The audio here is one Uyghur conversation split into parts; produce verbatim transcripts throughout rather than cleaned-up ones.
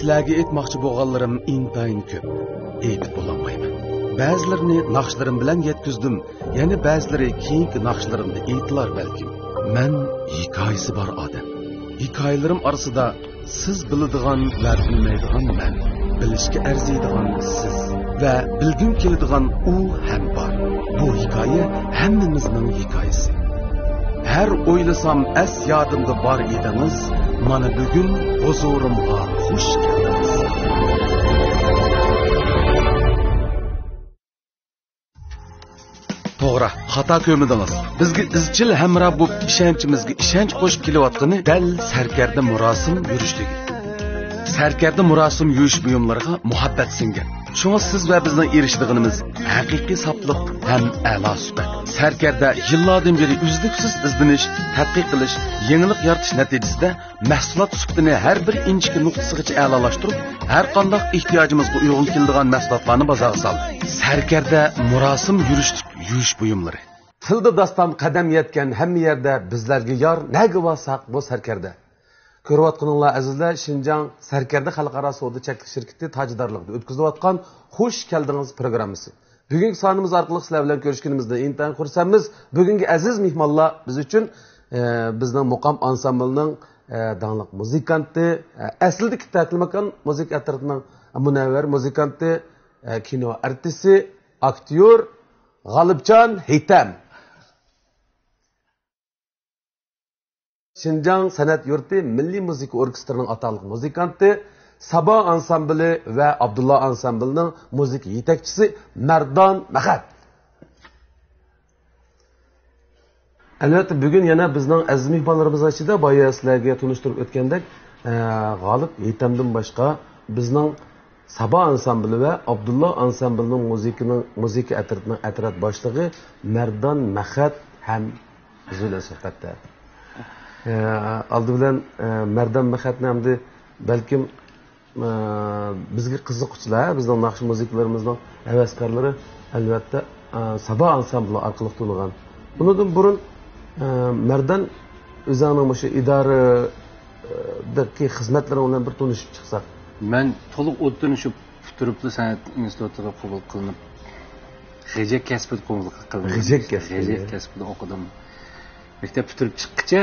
سىلەرگە ئېيتماقچى بولغانلىرىم ئىنتايىن كۆپ. ئېيتىپ بولالمايمەن. بەزىلىرىنى ناخشىلىرىم بىلەن يەتكۈزدۈم، يەنە بەزىلىرى كېيىنكى ناخشىلىرىمدا ئېيتىلار بەلكىم. مەن ھېكايىسى بار ئادەم. ھېكايىلىرىم ئارىسىدا سىز بىلىدىغان ۋە بىلمەيدىغان مەن، بىلىشكە ئەرزىيدىغان سىز ۋە بىلگۈم كېلىدىغان ئۇ ھەم بار. بۇ ھېكايە ھەممىمىزنىڭ ھېكايىسى. ھەر ئويلىسام ئەس يادىمدا بار ئىدىڭىز، مانا بۈگۈن ھۇزۇرۇمغا خۇش كەلدىڭىز. توغرا، خاتا كۆرمىدىڭىز. بىزگە ئىزچىل ھەمراھ بولۇپ، ئىشەنچىمىزگە ئىشەنچ قوشۇپ كېلىۋاتقىنى دەل سەركەردە مۇراسىم يۈرۈشلۈكى. سەركەردە مۇراسىم يۈرۈش بۇيۇملىرىغا مۇھەببەت سىڭگەن. شۇڭا سىز ۋە بىزنىڭ ئېرىشىدىغىنىمىز ھەقىقىي ساپلىق ھەم ئەلا سۈپەت. سەركەردە يىللاردىن بېرى ئۈزلۈكسىز ئىزدىنىش، تەتقىق قىلىش، يېڭىلىق يارىتىش نەتىجىسىدە مەھسۇلات سۈپىتىنى ھەر بىر ئىنچىكە نۇقتىسىغىچە ئەلالاشتۇرۇپ، ھەر قانداق ئېھتىياجىمىزغا ئۇيغۇن كېلىدىغان مەھسۇلاتلارنى بازارغا سالدى. سەركەردە مۇراسىم يۈرۈشلۈك يۈرۈش بۇيۇملىرى. تىلدا داستان قەدەم يەتكەن ھەممە يەردە بىزلەرگە يار، نەگە بارساق بۇ سەركەردە. كۆرۈۋاتقىنىڭلار ئەزىزلەر، شىنجاڭ سەركەردە خەلقئارا سودا چەكلىك شىركىتى تاجدارلىقىدا ئۆتكۈزۈلۈۋاتقان خۇش كەلدىڭىز پروگراممىسى. بۈگۈنكى سانىمىز ئارقىلىق سىلەر بىلەن كۆرۈشكىنىمىزدىن ئىنتايىن خۇرسەنمىز. بۈگۈنكى ئەزىز مېھمانلار بىز ئۈچۈن، ئە، بىزنىڭ مۇقام ئانسامبىلىنىڭ، ئە، داڭلىق مۇزىكانتى، ئە، ئەسلىدىكى تەتىلماكان مۇزىكا ئەترىتىنىڭ مۇنەۋۋەر مۇزىكانتى، ئە، كىنو ئارتىسى، ئاكتيور غالىبجان ھېيتەم. شىنجاڭ سەنئەت يۇرتى مىللىي مۇزىكا ئوركېستىرىنىڭ ئاتاقلىق مۇزىكانتى، سابا ئانسامبىلى ۋە ئابدۇللا ئانسامبىلىنىڭ مۇزىكا يېتەكچىسى مەردان مەخەت. ئەلۋەتتە، بۈگۈن يەنە بىزنىڭ ئەزىز مېھمانلىرىمىزنىڭ ئىچىدە بايا سىلەرگە تونۇشتۇرۇپ ئۆتكەندەك، ئە، غالىپ ھېيتەمدىن باشقا بىزنىڭ سابا ئانسامبىلى ۋە ئابدۇللا ئانسامبىلىنىڭ مۇزىكىنىڭ، مۇزىكا ئەترىتىنىڭ ئەترەت باشلىقى مەردان مەخەت ھەم بىز بىلەن سۆھبەتتە. ئە، ئالدى بىلەن، ئە، مەردان مەخەتنى ئەمدى بەلكىم، ئە، بىزگە قىزىققۇچىلار، بىزنىڭ ناخشا مۇزىكىلىرىمىزنىڭ ھەۋەسكارلىرى ئەلۋەتتە، ئە، سابا ئانسامبىلى ئارقىلىق تونۇغان. بۇنىڭدىن بۇرۇن، ئە، مەردان ئۆزۈڭنىڭ مۇشۇ ئىدارە دىكى خىزمەتلىرىڭ بىلەن بىر تونۇشۇپ چىقساق. مەن تولۇق ئوتتۇرىنى شۇ پۈتتۈرۈپلا سەنئەت ئىنستىتۇتىغا قوبۇل قىلىنىپ، غېجەك كەسپىدە قوبۇل قىلىندىم. غېجەك كەسپىدە. غېجەك كەسپىدە ئوقۇدۇم. مەكتەپ پۈتتۈرۈپ چىققىچە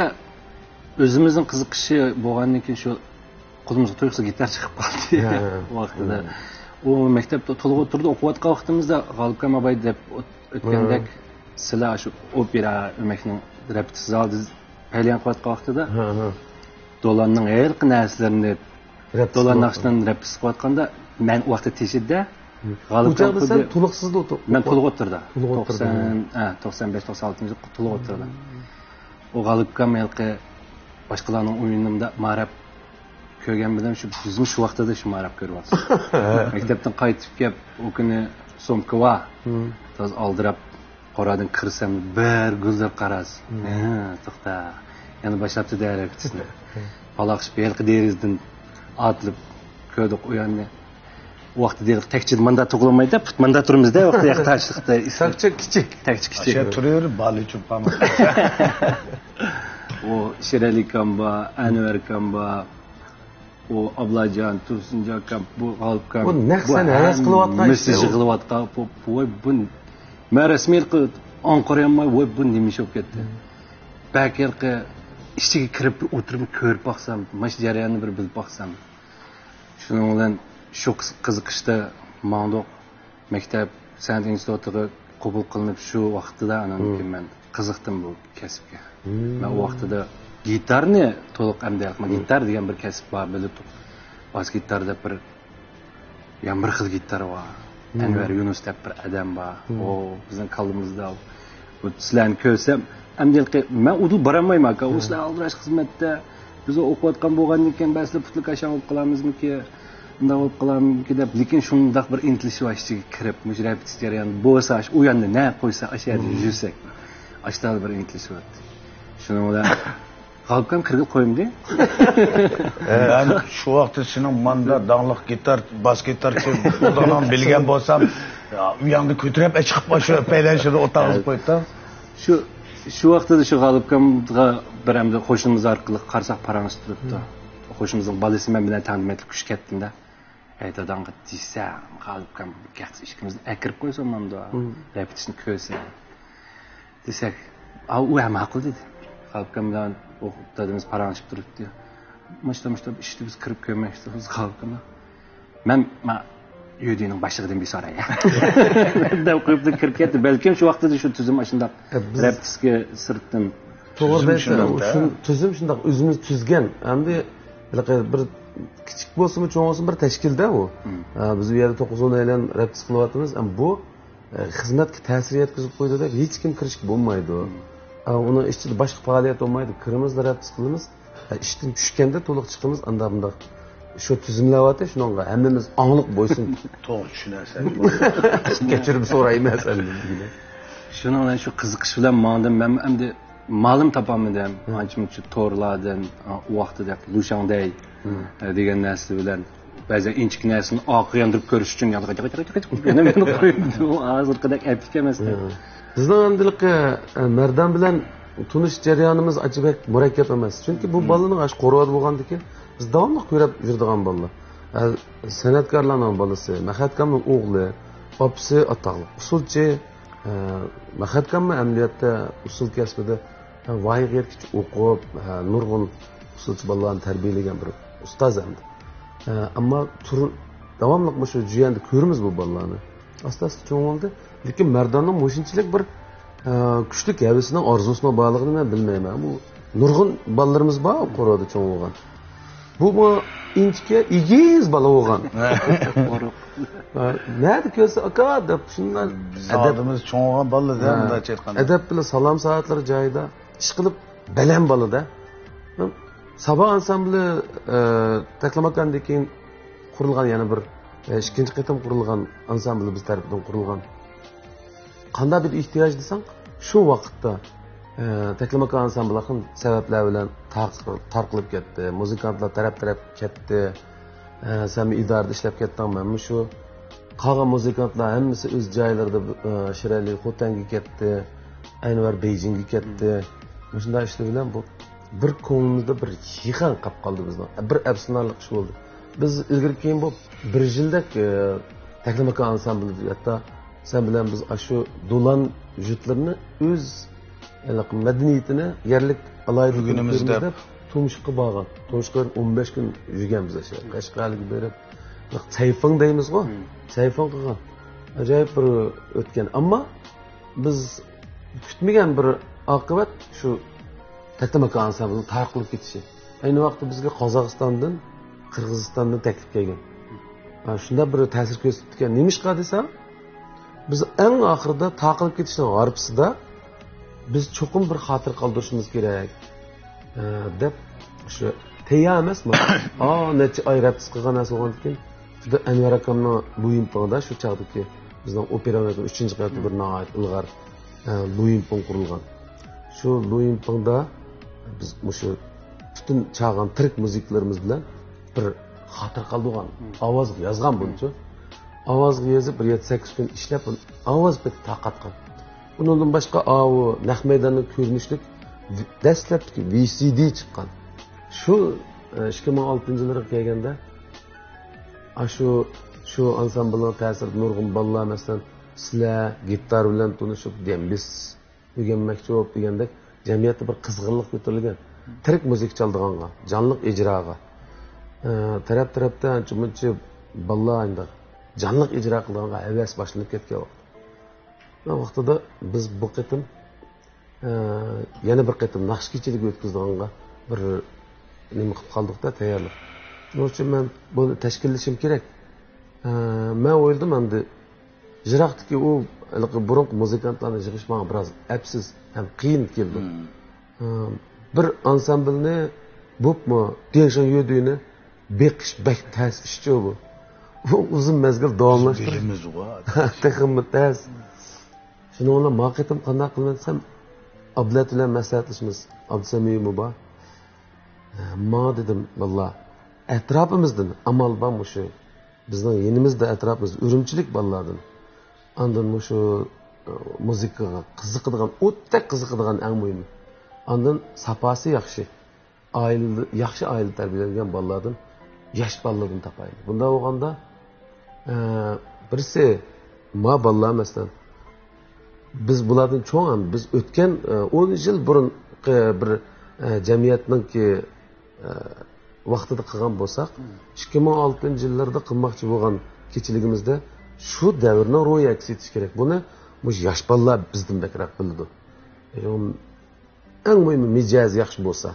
ئۆزىمىزنىڭ قىزىقىشى بولغاندىن كېيىن شۇ قولىمىزغا تۇيۇقسىز گىتار چىقىپ قالدى. ھە. ئۇ ۋاقتىدا. ھە. ئۇ مەكتەپتە تولۇق ئوتتۇرىدا ئوقۇۋاتقان ۋاقتىمىزدا غالىپكام ئاباي دەپ ئۆت-، ئۆتكەندەك ھە. سىلەر شۇ ئوپېرا ئۆمەكنىڭ رېپېتىتسىيە زالىدا پەيلىيان قىلىۋاتقان ۋاقتىدا ھە، ھە. دولاننىڭ ھېلىقى نەرسىلىرىنى، رەپىس دولان قىلىۋاتقان. ناخشىلىرىنى رەپىس قىلىۋاتقاندا، مەن ئۇ ۋاقىتتا تېشىدا. ھە. غالىپ ئۇ چاغدا سەن تولۇقسىزدا ئوتۇ-، مەن تولۇق ئوتتۇرىدا. تولۇق ئوتتۇرىدا. توقسان، ھە، توقسان بەش، توقسان ئالتىنچى يىل تولۇق ئوتتۇرىدا. ھە. ئۇ غالىپكام ھېلىقى باشقىلارنىڭ ئويۇنىدا ماراپ كۆرگەن بىلەن شۇ، بىزمۇ شۇ ۋاقتىدا شۇ ماراپ كۆرۈۋاتىمىز. ھە. مەكتەپتىن قايتىپ كەپ، ئۇ كۈنى سومكا بار. ھە. تازا ئالدىراپ قورادىن كىرسەم، بىر گۈلدۈر قاراسى. ھە، توختا. يەنە باشلاپتۇ دەرەكچىسىنى. پالاقشىپ ھېلىقى دېرىزىدىن ئاتلىپ كۆردۇق ئۇ يەرنى. ئۇ ۋاقىتتا دېدۇق، تەكچىدە ماندا تۇغۇلمايدۇ، پۇت ماندا تۇرىمىز دە، ۋاقىتتا ياق تاشلىقتا. تەكچە كىچىك. تەكچە كىچىك. ئاشۇ تۇرۇۋېرىپ بالىنى چوپقان. ئۇ شېرئەلى ئاكام بار، ئەنۋەر ئاكام بار. ئۇ ئابلاجان، تۇرسۇنجان ئاكام، بۇ غالىپكام. بۇ نەق سەن ھەۋەس قىلىۋاتقان ئىش. ھەممىسى يىغىلىۋاتقان. بۇ، بۇ، ۋاي، بۇ، مەن رەسمىي ھېلىقى ئاڭقىرىيالماي، ۋاي، بۇ نېمە ئىش بولۇپ كەتتى؟ بەلكى ھېلىقى ئىچىگە كىرىپ بىر ئولتۇرۇپ كۆرۈپ باقسام، مانا شۇ جەرياننى بىر بىلىپ باقسام. شۇنىڭ بىلەن شۇ قىز-، قىزىقىشتا ماڭدۇق. مەكتەپ سەنئەت ئىنستىتۇتىغا قوبۇل قىلىنىپ شۇ ۋاقتىدا ئانان كېيىن مەن قىزىقتىم بۇ كەسىپكە. مەن ئۇ ۋاقتىدا گىتارنى تولۇق ئەمدى، گىتار دېگەن بىر كەسىپ بار، بىلىپ باس گىتار دەپ بىر، يەنە بىر خىل گىتار بار. ئەنۋەر يۇنۇس دەپ بىر ئادەم بار. ئۇ بىزنىڭ كاللىمىزدا. بۇ سىلەرنى كۆرسەم، ئەمدى مەن ئۇدۇل بارالمايمەن، ئاكا. ئۇ سىلەر ئالدىراش خىزمەتتە، بىز ئوقۇۋاتقان بولغاندىن كېيىن، بەزىلەر پۇتلىكاشاڭ بولۇپ قالامىزمىكى، ئۇنداق بولۇپ قالامىكى دەپ، لېكىن شۇنداق بىر ئىنتىلىش بار ئىچىگە كىرىپ، مۇشۇ رېپېتىتسىيە جەريانى بولسا، ئۇ يەرنى نە قويسا، ئاشۇ يەردە يۈرسەك، ئاشۇنداق بىر ئىنتىلىش بار. شۇنىڭ بىلەن غالىپكام كىرگىلى قويمىدى. مەن شۇ ۋاقىتتا سېنىڭ ماندا داڭلىق گىتار، باس گىتارچى بولغانلىقىڭنى بىلگەن بولسام، يا، ئۇ يەردە كۆتۈرۈپ چىقىپ شۇ پەيلەنچىدە ئولتۇرغۇزۇپ قويۇپتۇ. شۇ، شۇ ۋاقتىدا شۇ غالىپكامغا بىر ئەمدى قوشنىمىز ئارقىلىق قارىساق پاراڭلىشىپ تۇرۇپتۇ. قوشنىمىزنىڭ بالىسى مەن بىلەن تەڭدىمەتلىك كۈچ كەتتىمدە. ھەي، داداڭغا دېسە، غالىپكام، كەقسى ئىككىمىزنى ئەكىرىپ قويسۇن مامدا. رېپېتىتسىيىنى كۆرسە. دېسەك، ئا، ئۇ ھەم ماقۇل دېدى. غالىپكام بىلەن ئۇ دادىمىز پاراڭلىشىپ تۇرۇپتۇ. مۇشتا، مۇشتا ئىشتا بىز كىرىپ كۆرمەكچى بولدۇق غالىپكامغا. مەن، ما، يۆدىنىڭ باشلىقىدىن بىر سوراي. دەپ قويۇپلا كىرىپ كەتتى. بەلكىم شۇ ۋاقتىدا شۇ تۈزۈم ئاشۇنداق. ئە، بىز رېپېتىتسىيە سىرتتىن. توغرا دەيسەن، تۈزۈم شۇنداق، تۈزۈم شۇنداق ئۆزىمىز تۈزگەن. ئەمدى ھېلىقى بىر كىچىك بولسىمۇ، چوڭ بولسىمۇ بىر تەشكىلدە ئۇ. ئە، بىز ئۇ يەردە توققۇز ئون ئايلان رېپېتىتسىيە قىلىۋاتىمىز. ئەمما بۇ، ئە، خىزمەتكە تەسىر يەتكۈزۈپ قويىدۇ دەپ ھېچكىم كىرىشكە بولمايدۇ. ئە، ئۇنىڭ ئىچىدە باشقا پائالىيەت بولمايدۇ. كىرىمىز، رېپېتىتسىيە قىلىمىز. ئىشتىن چۈشكەندە تولۇق چىقىمىز، ئاندا مۇنداق شۇ تۈزۈملەۋاتىدۇ، شۇنىڭغا ھەممىمىز ئاڭلىق بويسۇن. توغرا چۈشىنەرسەن. كەچۈرۈم سورايمەن سەندىن دېگىنە. شۇنىڭ بىلەن شۇ قىزىقىش بىلەن ماڭدىم. مەن ئەمدى مالىم تاپالمىدىم. ئانچە-مۇنچە تورلاردىن، ئۇ ۋاقتىدەك لۇشاڭدەي دېگەن نەرسە بىلەن بەزەن ئىنچىكە نەرسىنى ئارقىغا ياندۇرۇپ كۆرۈش ئۈچۈن ياغىقىغا جىغىق جىغىق جىغىق قىلىپ يەنە مېنى قويۇمدۇ. ئۇ ھازىرقىدەك ئەپلىك ئەمەستى. بىزنىڭ ئەمدىلىكى، ئە، مەردان بىلەن تونۇشۇش جەريانىمىز ئانچە بەك مۇرەككەپ ئەمەس. چۈنكى بۇ بالىنىڭ ئاشۇ قورۇدا بولغاندىكىن بىز داۋاملىق كۆرۈپ يۈرىدىغان بالىلار. ئە، سەنئەتكارلارنىڭ بالىسى، مەخەتكامنىڭ ئوغلى، ئاپىسى ئاتاقلىق ئۇسسۇلچى. ئە، مەخەتكاممۇ ئەمەلىيەتتە ئۇسسۇل كەسپىدە ھە، ۋايىغا يەتكۈچە ئوقۇپ، ھە، نۇرغۇن ئۇسسۇلچى بالىلارنى تەربىيەلىگەن بىر ئۇستاز ئەمدى. ھە، ئەمما تۇر-، داۋاملىق مۇشۇ جۈيەندە كۆرىمىز بۇ بالىلارنى. ئاستا-ئاستا چوڭ بولدى. لېكىن مەرداننىڭ مۇشۇنچىلىك بىر، ھە، كۈچلۈك ھەۋىسىنىڭ، ئارزۇسىنىڭ بارلىقىنى مەن بىلمەيمەن. بۇ نۇرغۇن بالىلىرىمىز بار قورۇدا چوڭ بولغان. بۇ، بۇ ئىنچىكە، ئېگىز بالا بولغان. ھە، نەدە كۆرسە، «ئاكا» دەپ، شۇنداق بىز ئەدەپ، ئادىمىز چوڭ بولغان بالىدا، ھە، مۇنداق ئېيتقاندا. ئەدەپ بىلەن سالام سائەتلىرى جايىدا. ئىشقىلىپ، بەلەن بالىدا. سابا ئانسامبلى، ئە، تەكلىماكاندىن كېيىن قۇرۇلغان يەنە بىر، ئە، ئىككىنچى قېتىم قۇرۇلغان ئانسامبلى بىز تەرىپىدىن قۇرۇلغان. قانداق بىر ئېھتىياج دېسەڭ، شۇ ۋاقىتتا، ئە، تەكلىماكان ئانسامبلى خېلى سەۋەبلەر بىلەن تار-، تارقىلىپ كەتتى. مۇزىكانتلار تەرەپ-تەرەپ كەتتى. ئە، سەنمۇ ئىدارىدە ئىشلەپ كەتتىڭ، مەنمۇ شۇ. قالغان مۇزىكانتلار ھەممىسى ئۆز جايلىرىدا، ئە، شىرئەلى خوتەنگە كەتتى، ئەنۋەر بېيجىڭگە كەتتى. مۇشۇنداق ئىشلار بىلەن بۇ بىر كۆڭلىمىزدە بىر يىغىن قاپ قالدى بىزنىڭ. بىر ئەپسۇسلىنارلىق ئىش بولدى. بىز ئىلگىرى كېيىن بۇ بىر يىلدەك، ئە، تەكلىماكان ئانسامبلى، ھەتتا سەن بىلەن بىز ئاشۇ دولان يۇرتلىرىنى ئۆز ھېلىقى مەدەنىيىتىنى يەرلىك ئالاھىدىلىكىنى كۆرگىنىمىز كۆرىمىز دەپ، دەپ تۇمشۇققا بارغان. تۇمشۇققا بېرىپ ئون بەش كۈن يۈرگەن بىز ئاشۇ قەشقەرگە بېرىپ. ھېلىقى سەيفىڭ دەيمىزغۇ؟ سەيفىڭ قىلغان. ئاجايىپ بىر ئۆتكەن. ئەمما بىز كۈتمىگەن بىر ئاقىۋەت شۇ تەكلىماكان ئانسامبلىنىڭ تارقىلىپ كېتىشى. ئەينى ۋاقىتتا بىزگە قازاقىستاندىن، قىرغىزىستاندىن تەكلىپ كەلگەن. ھە، شۇنداق بىر تەسىر كۆرسىتىپتىكەن. نېمىشقا دېسەڭ، بىز ئەڭ ئاخىرىدا تارقىلىپ كېتىشنىڭ ھارپىسىدا بىز چوقۇم بىر خاتىرە قالدۇرۇشىمىز كېرەك، ئە، دەپ، شۇ تەييار ئەمەسمۇ؟ ئا، نەچچە ئاي رەپسىز قىلغان نەرسە بولغاندىكىن، شۇ ئەنۋەر ئاكامنىڭ لۇيىنپىڭدا، شۇ چاغدىكى بىزنىڭ ئوپېرا ئۈچىنچى قەۋىتى بىر ناھايىتى ئىلغار، ئە، لۇيىنپىڭ قۇرۇلغان. شۇ لۇيىنپىڭدا بىز مۇشۇ پۈتۈن چالغان تىرىك مۇزىكىلىرىمىز بىلەن بىر خاتىرە قالدۇرغان. ئاۋازغا يازغان بۇنچە. ئاۋازغا يېزىپ، بىر يەتتە سەككىز كۈن ئىشلەپ، ئاۋاز پېتى تارقاتقان. ئۇنىڭدىن باشقا، ئاۋۇ نەق مەيداننىڭ كۆرۈنۈشلۈك دەسلەپتىكى ۋى سى دى چىققان. شۇ، ئىككى مىڭ ئالتىنچى يىللارغا كەلگەندە، ئاشۇ، شۇ ئانسامبىلنىڭ تەسىرىدە نۇرغۇن بالىلار، مەسىلەن، سىلەر گىتار بىلەن تونۇشۇپ، دېمبىس ئۆگەنمەكچى بولۇپ دېگەندەك، جەمئىيەتتە بىر قىزغىنلىق كۆتۈرۈلگەن. تىرىك مۇزىكا چالىدىغانغا، جانلىق ئىجراغا، ئە، تەرەپ-تەرەپتە ئانچە-مۇنچە بالىلار ئانداق جانلىق ئىجرا قىلىدىغانغا ھەۋەس باشلىنىپ كەتكەن ۋاقىت. شۇ ۋاقتىدا بىز بۇ قېتىم، ئە، يەنە بىر قېتىم ناخشا كېچىلىكى ئۆتكۈزىدىغانغا بىر نېمە قىلىپ قالدۇق-دە، تەييارلىق. شۇنىڭ ئۈچۈن مەن بۇنى تەشكىللىشىم كېرەك. ئە، مەن ئويلىدىم ئەمدى، يىراقتىكى ئۇ ھېلىقى بۇرۇنقى مۇزىكانتلارنى يىغىش ماڭا بىراز ئەپسىز ھەم قىيىن كېلىدۇ. ھە، بىر ئانسامبىلنى بولۇپمۇ دېڭشىڭ يۆدۈينى بېقىش بەك تەس ئىشچۇ بۇ. ئۇ ئۇزۇن مەزگىل داۋاملاشتۇرۇش بىلىمىزغۇ. تېخىمۇ تەس. شۇنىڭ بىلەن ما قېتىم قانداق قىلىمەن دېسەم، ئابلەت بىلەن مەسلىھەتلىشىمىز. ئابدۇسەمىممۇ بار. ھە، ماڭا دېدىم، بالىلار، ئەتراپىمىزدىن ئامال بار مۇشۇ. بىزنىڭ يېنىمىزدا ئەتراپىمىزدا ئۈرۈمچىلىك بالىلاردىن. ئاندىن مۇشۇ، ئە، مۇزىكىغا قىزىقىدىغان، ئوتتەك قىزىقىدىغان ئەڭ مۇھىمى. ئاندىن ساپاسى ياخشى. ئائىلىدە، ياخشى ئائىلىدە تەربىيەلەنگەن بالىلاردىن، ياش بالىلاردىن تاپايلى. بۇنداق بولغاندا، ئە، بىرسى، ما بالىلار، مەسىلەن، بىز بۇلاردىن چوڭ ھەم، بىز ئۆتكەن، ئە، ئون يىل بۇرۇن، ئە، بىر، ئە، جەمئىيەتنىڭكى، ئە، ۋاقتىدا قىلغان بولساق، ئىككى مىڭ ئالتىنچى يىللاردا قىلماقچى بولغان كېچىلىكىمىزدە شۇ دەۋرنىڭ روھى ئەكس ئېتىشى كېرەك. بۇنى مۇشۇ ياش بالىلار بىزدىن بەكرەك بىلىدۇ. ئەڭ مۇھىمى، مىجەزى ياخشى بولسا،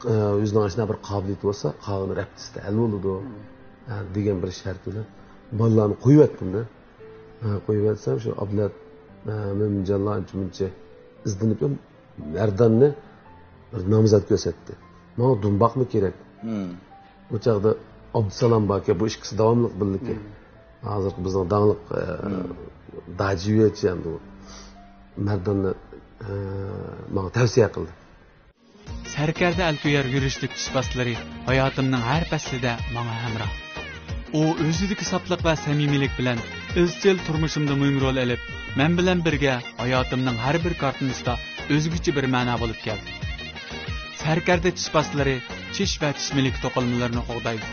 ئە، ئۆزىنىڭ ئاشۇنداق بىر قابىلىيىتى بولسا، قالغىنى رەپتىسىدە ھەل بولىدۇ، ئە، دېگەن بىر شەرت بىلەن بالىلارنى قويۇۋەتتىم-دە. ئە، قويۇۋەتسەم، شۇ ئابلەت، ئە، مۆمىنجانلار ئانچە-مۇنچە ئىزدىنىپ، مەرداننى بىر نامزات كۆرسەتتى. ماڭا دۇمباقمۇ كېرەك. ئۇ چاغدا ئابدۇسالام باركەن، بۇ ئىككىسى داۋاملىق بىللىكەن. ھازىرقى بىزنىڭ داڭلىق، ئە، داجىۋەچى ئەمدى ئۇ. مەرداننى، ئە، ماڭا تەۋسىيە قىلدى. سەركەردە ئەلكۆيەر يۈرۈشلۈك چىش پاستىلىرى ھاياتىمنىڭ ھەر پەسلىدە ماڭا ھەمراھ. ئۇ ئۆزىدىكى ساپلىق ۋە سەمىمىيلىك بىلەن ئىزچىل تۇرمۇشۇمدا مۇھىم رول ئېلىپ، مەن بىلەن بىرگە ھاياتىمنىڭ ھەر بىر كارتىنىسىدا ئۆزگىچە بىر مەنا بولۇپ كەلدى. سەركەردە چىش پاستىلىرى چىش ۋە چىش مىلىكى توقۇلمىلىرىنى قوغدايدۇ.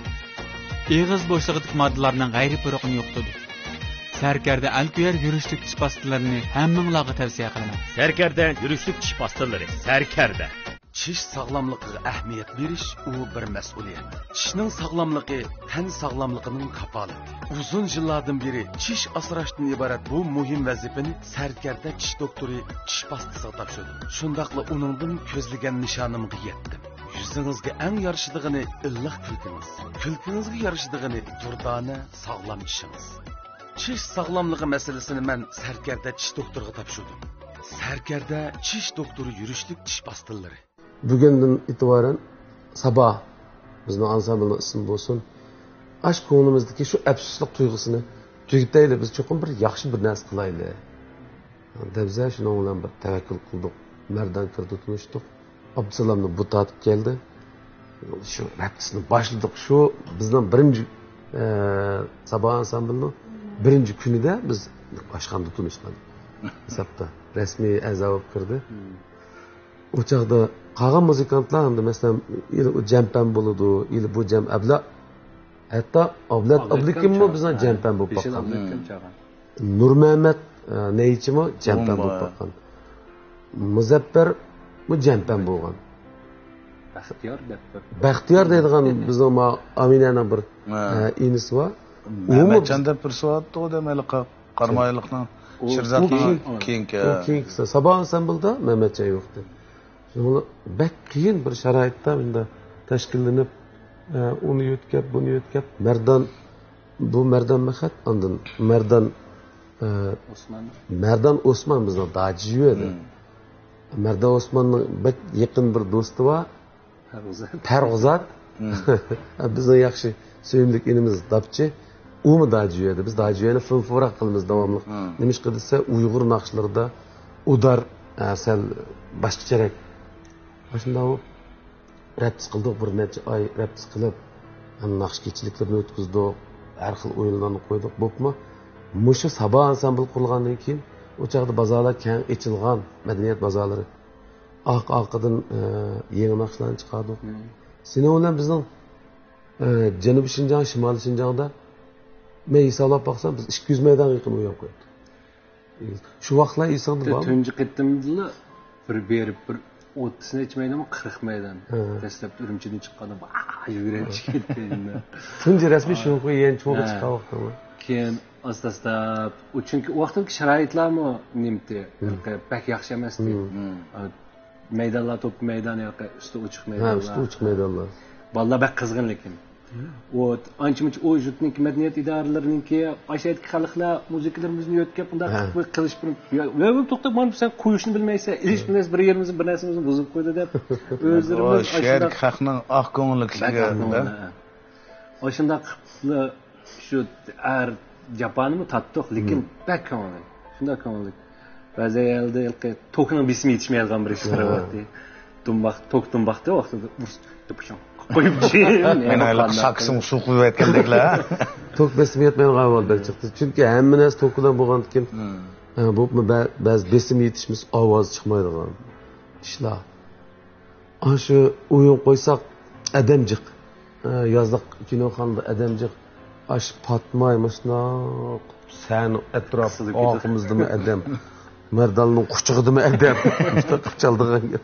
ئېغىز بوشلۇقىدىكى ماددىلارنىڭ غەيرىي پۇرىقىنى يوقىتىدۇ. سەركەردە ئەلكۆيەر يۈرۈشلۈك چىش پاستىلىرىنى ھەممىڭلارغا تەۋسىيە قىلىمەن. سەركەردە يۈرۈشلۈك چىش پاستىلىرى. سەركەردە. چىش ساغلاملىقىغا ئەھمىيەت بېرىش، ئۇ بىر مەسئۇلىيەت. چىشنىڭ ساغلاملىقى تەن ساغلاملىقىنىڭ كاپالىتى. ئۇزۇن يىللاردىن بېرى چىش ئاسراشتىن ئىبارەت بۇ مۇھىم ۋەزىپىنى سەركەردە چىش دوختۇرى چىش پاستىسىغا تاپشۇردۇم. شۇنداقلا ئۇنىڭدىن كۆزلىگەن نىشانىمغا يەتتىم. يۈزىڭىزگە ئەڭ يارىشىدىغىنى ئىللىق كۈلكىڭىز. كۈلكىڭىزگە يارىشىدىغىنى دۇردانە، ساغلام چىشىڭىز. چىش ساغلاملىقى مەسىلىسىنى مەن سەركەردە چىش دوختۇرىغا تاپشۇردۇم. سەركەردە چىش دوختۇرى يۈرۈشلۈك چىش پاستىلىرى. بۈگۈندىن ئېتىبارەن سابا بىزنىڭ ئانسامبىلنىڭ ئىسمى بولسۇن. ئاشۇ كۆڭلىمىزدىكى شۇ ئەپسۇسلۇق تۇيغۇسىنى تۈگىتەيلى، بىز چوقۇم بىر ياخشى بىر نەرسە قىلايلى، دەپ، شۇنىڭ بىلەن بىر تەۋەككۈل قىلدۇق. مەردان كىردى، تونۇشتۇق. ئابدۇسالامنى بۇ تارتىپ كەلدى. شۇ رەپتىسىنى باشلىدۇق. شۇ بىزنىڭ بىرىنچى، ئە، سابا ئانسامبىلنىڭ بىرىنچى كۈنىدە بىز ئاشخانىدا تونۇشقان ھېسابتا. رەسمىي ئەزا بولۇپ كىردى. ئۇ چاغدا قالغان مۇزىكانتلار ئەمدى، مەسىلەن، ئىلى ئۇ جەمپەن بولىدۇ، ئىلى بۇ جەم ئەبلە، ھەتتا ئابلەت ئابلىكىممۇ بىزنىڭ جەمپەن بولۇپ باققان. نۇرمەمەت، ئە، نەيچىمۇ جەمپەن بولۇپ باققان. مۇزەپپەرمۇ جەمپەن بولغان. بەختىيار دەپ بىر. بەختىيار دەيدىغان بىزنىڭ ما ئامىنەنىڭ بىر، ئە، ئىنىسى بار. مەمەتجان دەپ بىرسى بارتتىغۇ دەم ھېلىقى. قارامايلىقنىڭ، ئۇ، شىرزاتنىڭ كېيىن، كېيىنكى، ئۇ كېيىنكىسى. سابا ئانسامبىلدا مەمەتجان يوقتى. شۇڭا بەك قىيىن بىر شارائىتتا مۇنداق تەشكىللىنىپ، ئە، ئۇنى يۆتكەپ، بۇنى يۆتكەپ، مەردان، بۇ مەردان مەخەت، ئاندىن مەردان، ئە، ئوسمان. مەردان ئوسمان بىزنىڭ داجى ئىدى. مەردان ئوسماننىڭ بەك يېقىن بىر دوستى بار. پەرغۇزات. پەرغۇزات. بىزنىڭ ياخشى سۆيۈملۈك ئىنىمىز داپچى. ئۇمۇ داجى يەردە. بىز داجى يەرنى فىلفۇراق قىلىمىز داۋاملىق. نېمىشقا دېسە، ئۇيغۇر ناخشىلىرىدا ئۇدار، ئە، سەل باشقىچەرەك. ئاشۇنداق بولۇپ رەپتىس قىلدۇق، بىر نەچچە ئاي رەپتىس قىلىپ، ھەم ناخشا كېچىلىكلىرىنى ئۆتكۈزدۇق، ھەر خىل ئويۇنلارنى قويدۇق. بوپمۇ، مۇشۇ سابا ئانسامبىل قۇرۇلغاندىن كېيىن، ئۇ چاغدا بازارلار كەڭ ئېچىلغان، مەدەنىيەت بازارلىرى. ئارقا-ئارقىدىن، ئە، يېڭى ناخشىلارنى چىقاردۇق. سېنىڭ بىلەن بىزنىڭ، ئە، جەنۇبىي شىنجاڭ، شىمالىي شىنجاڭدا مەن ھېسابلاپ باقسام، بىز ئىككى يۈز مەيدانغا يېقىن ئويناپ قويۇپتۇق. شۇ ۋاقىتلار ئېسىڭدە بارمۇ؟ تۇنجى قېتىمدىلا بىر بېرىپ، بىر ئوتتۇز نەچچە مەيدانمۇ، قىرىق مەيدان. دەسلەپتە ئۈرۈمچىدىن چىققاندا، ۋاھ، يۈرەك چىقىپ كەتكەن. تۇنجى رەسمىي شوخۇ يەنە چوڭغا چىققان ۋاقتىڭمۇ؟ كېيىن ئاستا-ئاستا، ئۇ چۈنكى ئۇ ۋاقىتتىكى شارائىتلارمۇ نېمىتى، بەك ياخشى ئەمەستى. مەيدانلار، توپ مەيدانى، ئۈستى ئوچۇق مەيدانلار. ئۈستى ئوچۇق مەيدانلار. بالىلار بەك قىزغىن لېكىن. ئۇ ئانچە-مۇنچە ئۇ يۇرتنىڭكى مەدەنىيەت ئىدارىلىرىنىڭكى، ئاشۇ يەردىكى خەلقلەر مۇزىكىلىرىمىزنى يۆتكەپ، ئۇنداق قىلىپ، بىر قىلىش بىر، يا، ۋە، ۋە، توختا، مانا سەن قويۇشنى بىلمەيسەن، ئېلىش بىلمەيسەن، بىر يېرىمىزنى، بىر نەرسىمىزنى بۇزۇپ قويدى دەپ، ئۆزلىرىمىز شۇ يەردىكى خەقنىڭ ئاق كۆڭۈللۈكلۈكىگە، ئاشۇنداق قىلىپلا شۇ ھەر جاپانىمۇ تارتتۇق، لېكىن بەك كۆڭۈللۈك، شۇنداق كۆڭۈللۈك. بەزى يەردە ھېلىقى توكنىڭ بېسىمى يېتىشمەيدىغان بىر ئىش بار ئەمەستى. دۇمباق، توك دۇمباقتا ۋاقتىدا ئۇرۇس، دىپشاڭ قويۇپ، مانا ھېلىقى ساكسىنى سوقۇۋەتكەن دەكلا. توك بېسىمى يەتمەيدىغان ئەھۋال بەك چىقتى. چۈنكى ھەممە نەرسە توك بىلەن بولغاندىكىن، بولۇپمۇ بە-، بەزى بېسىم يېتىشمىسە ئاۋاز چىقمايدىغان ئىشلار. ئاشۇ ئويۇن قويساق، ئادەم جىق. ئە، يازلىق كىنوخانىدا ئادەم جىق. ئاشۇ پاتماي مۇشۇنداق سەھنە ئەتراپ، قىسىلىپ كېتىدۇ. ئارقىمىزدىمۇ ئادەم. مەرداننىڭ قۇچىقىدىمۇ ئادەم. مۇشۇنداق قىلىپ چالىدىغان گەپ.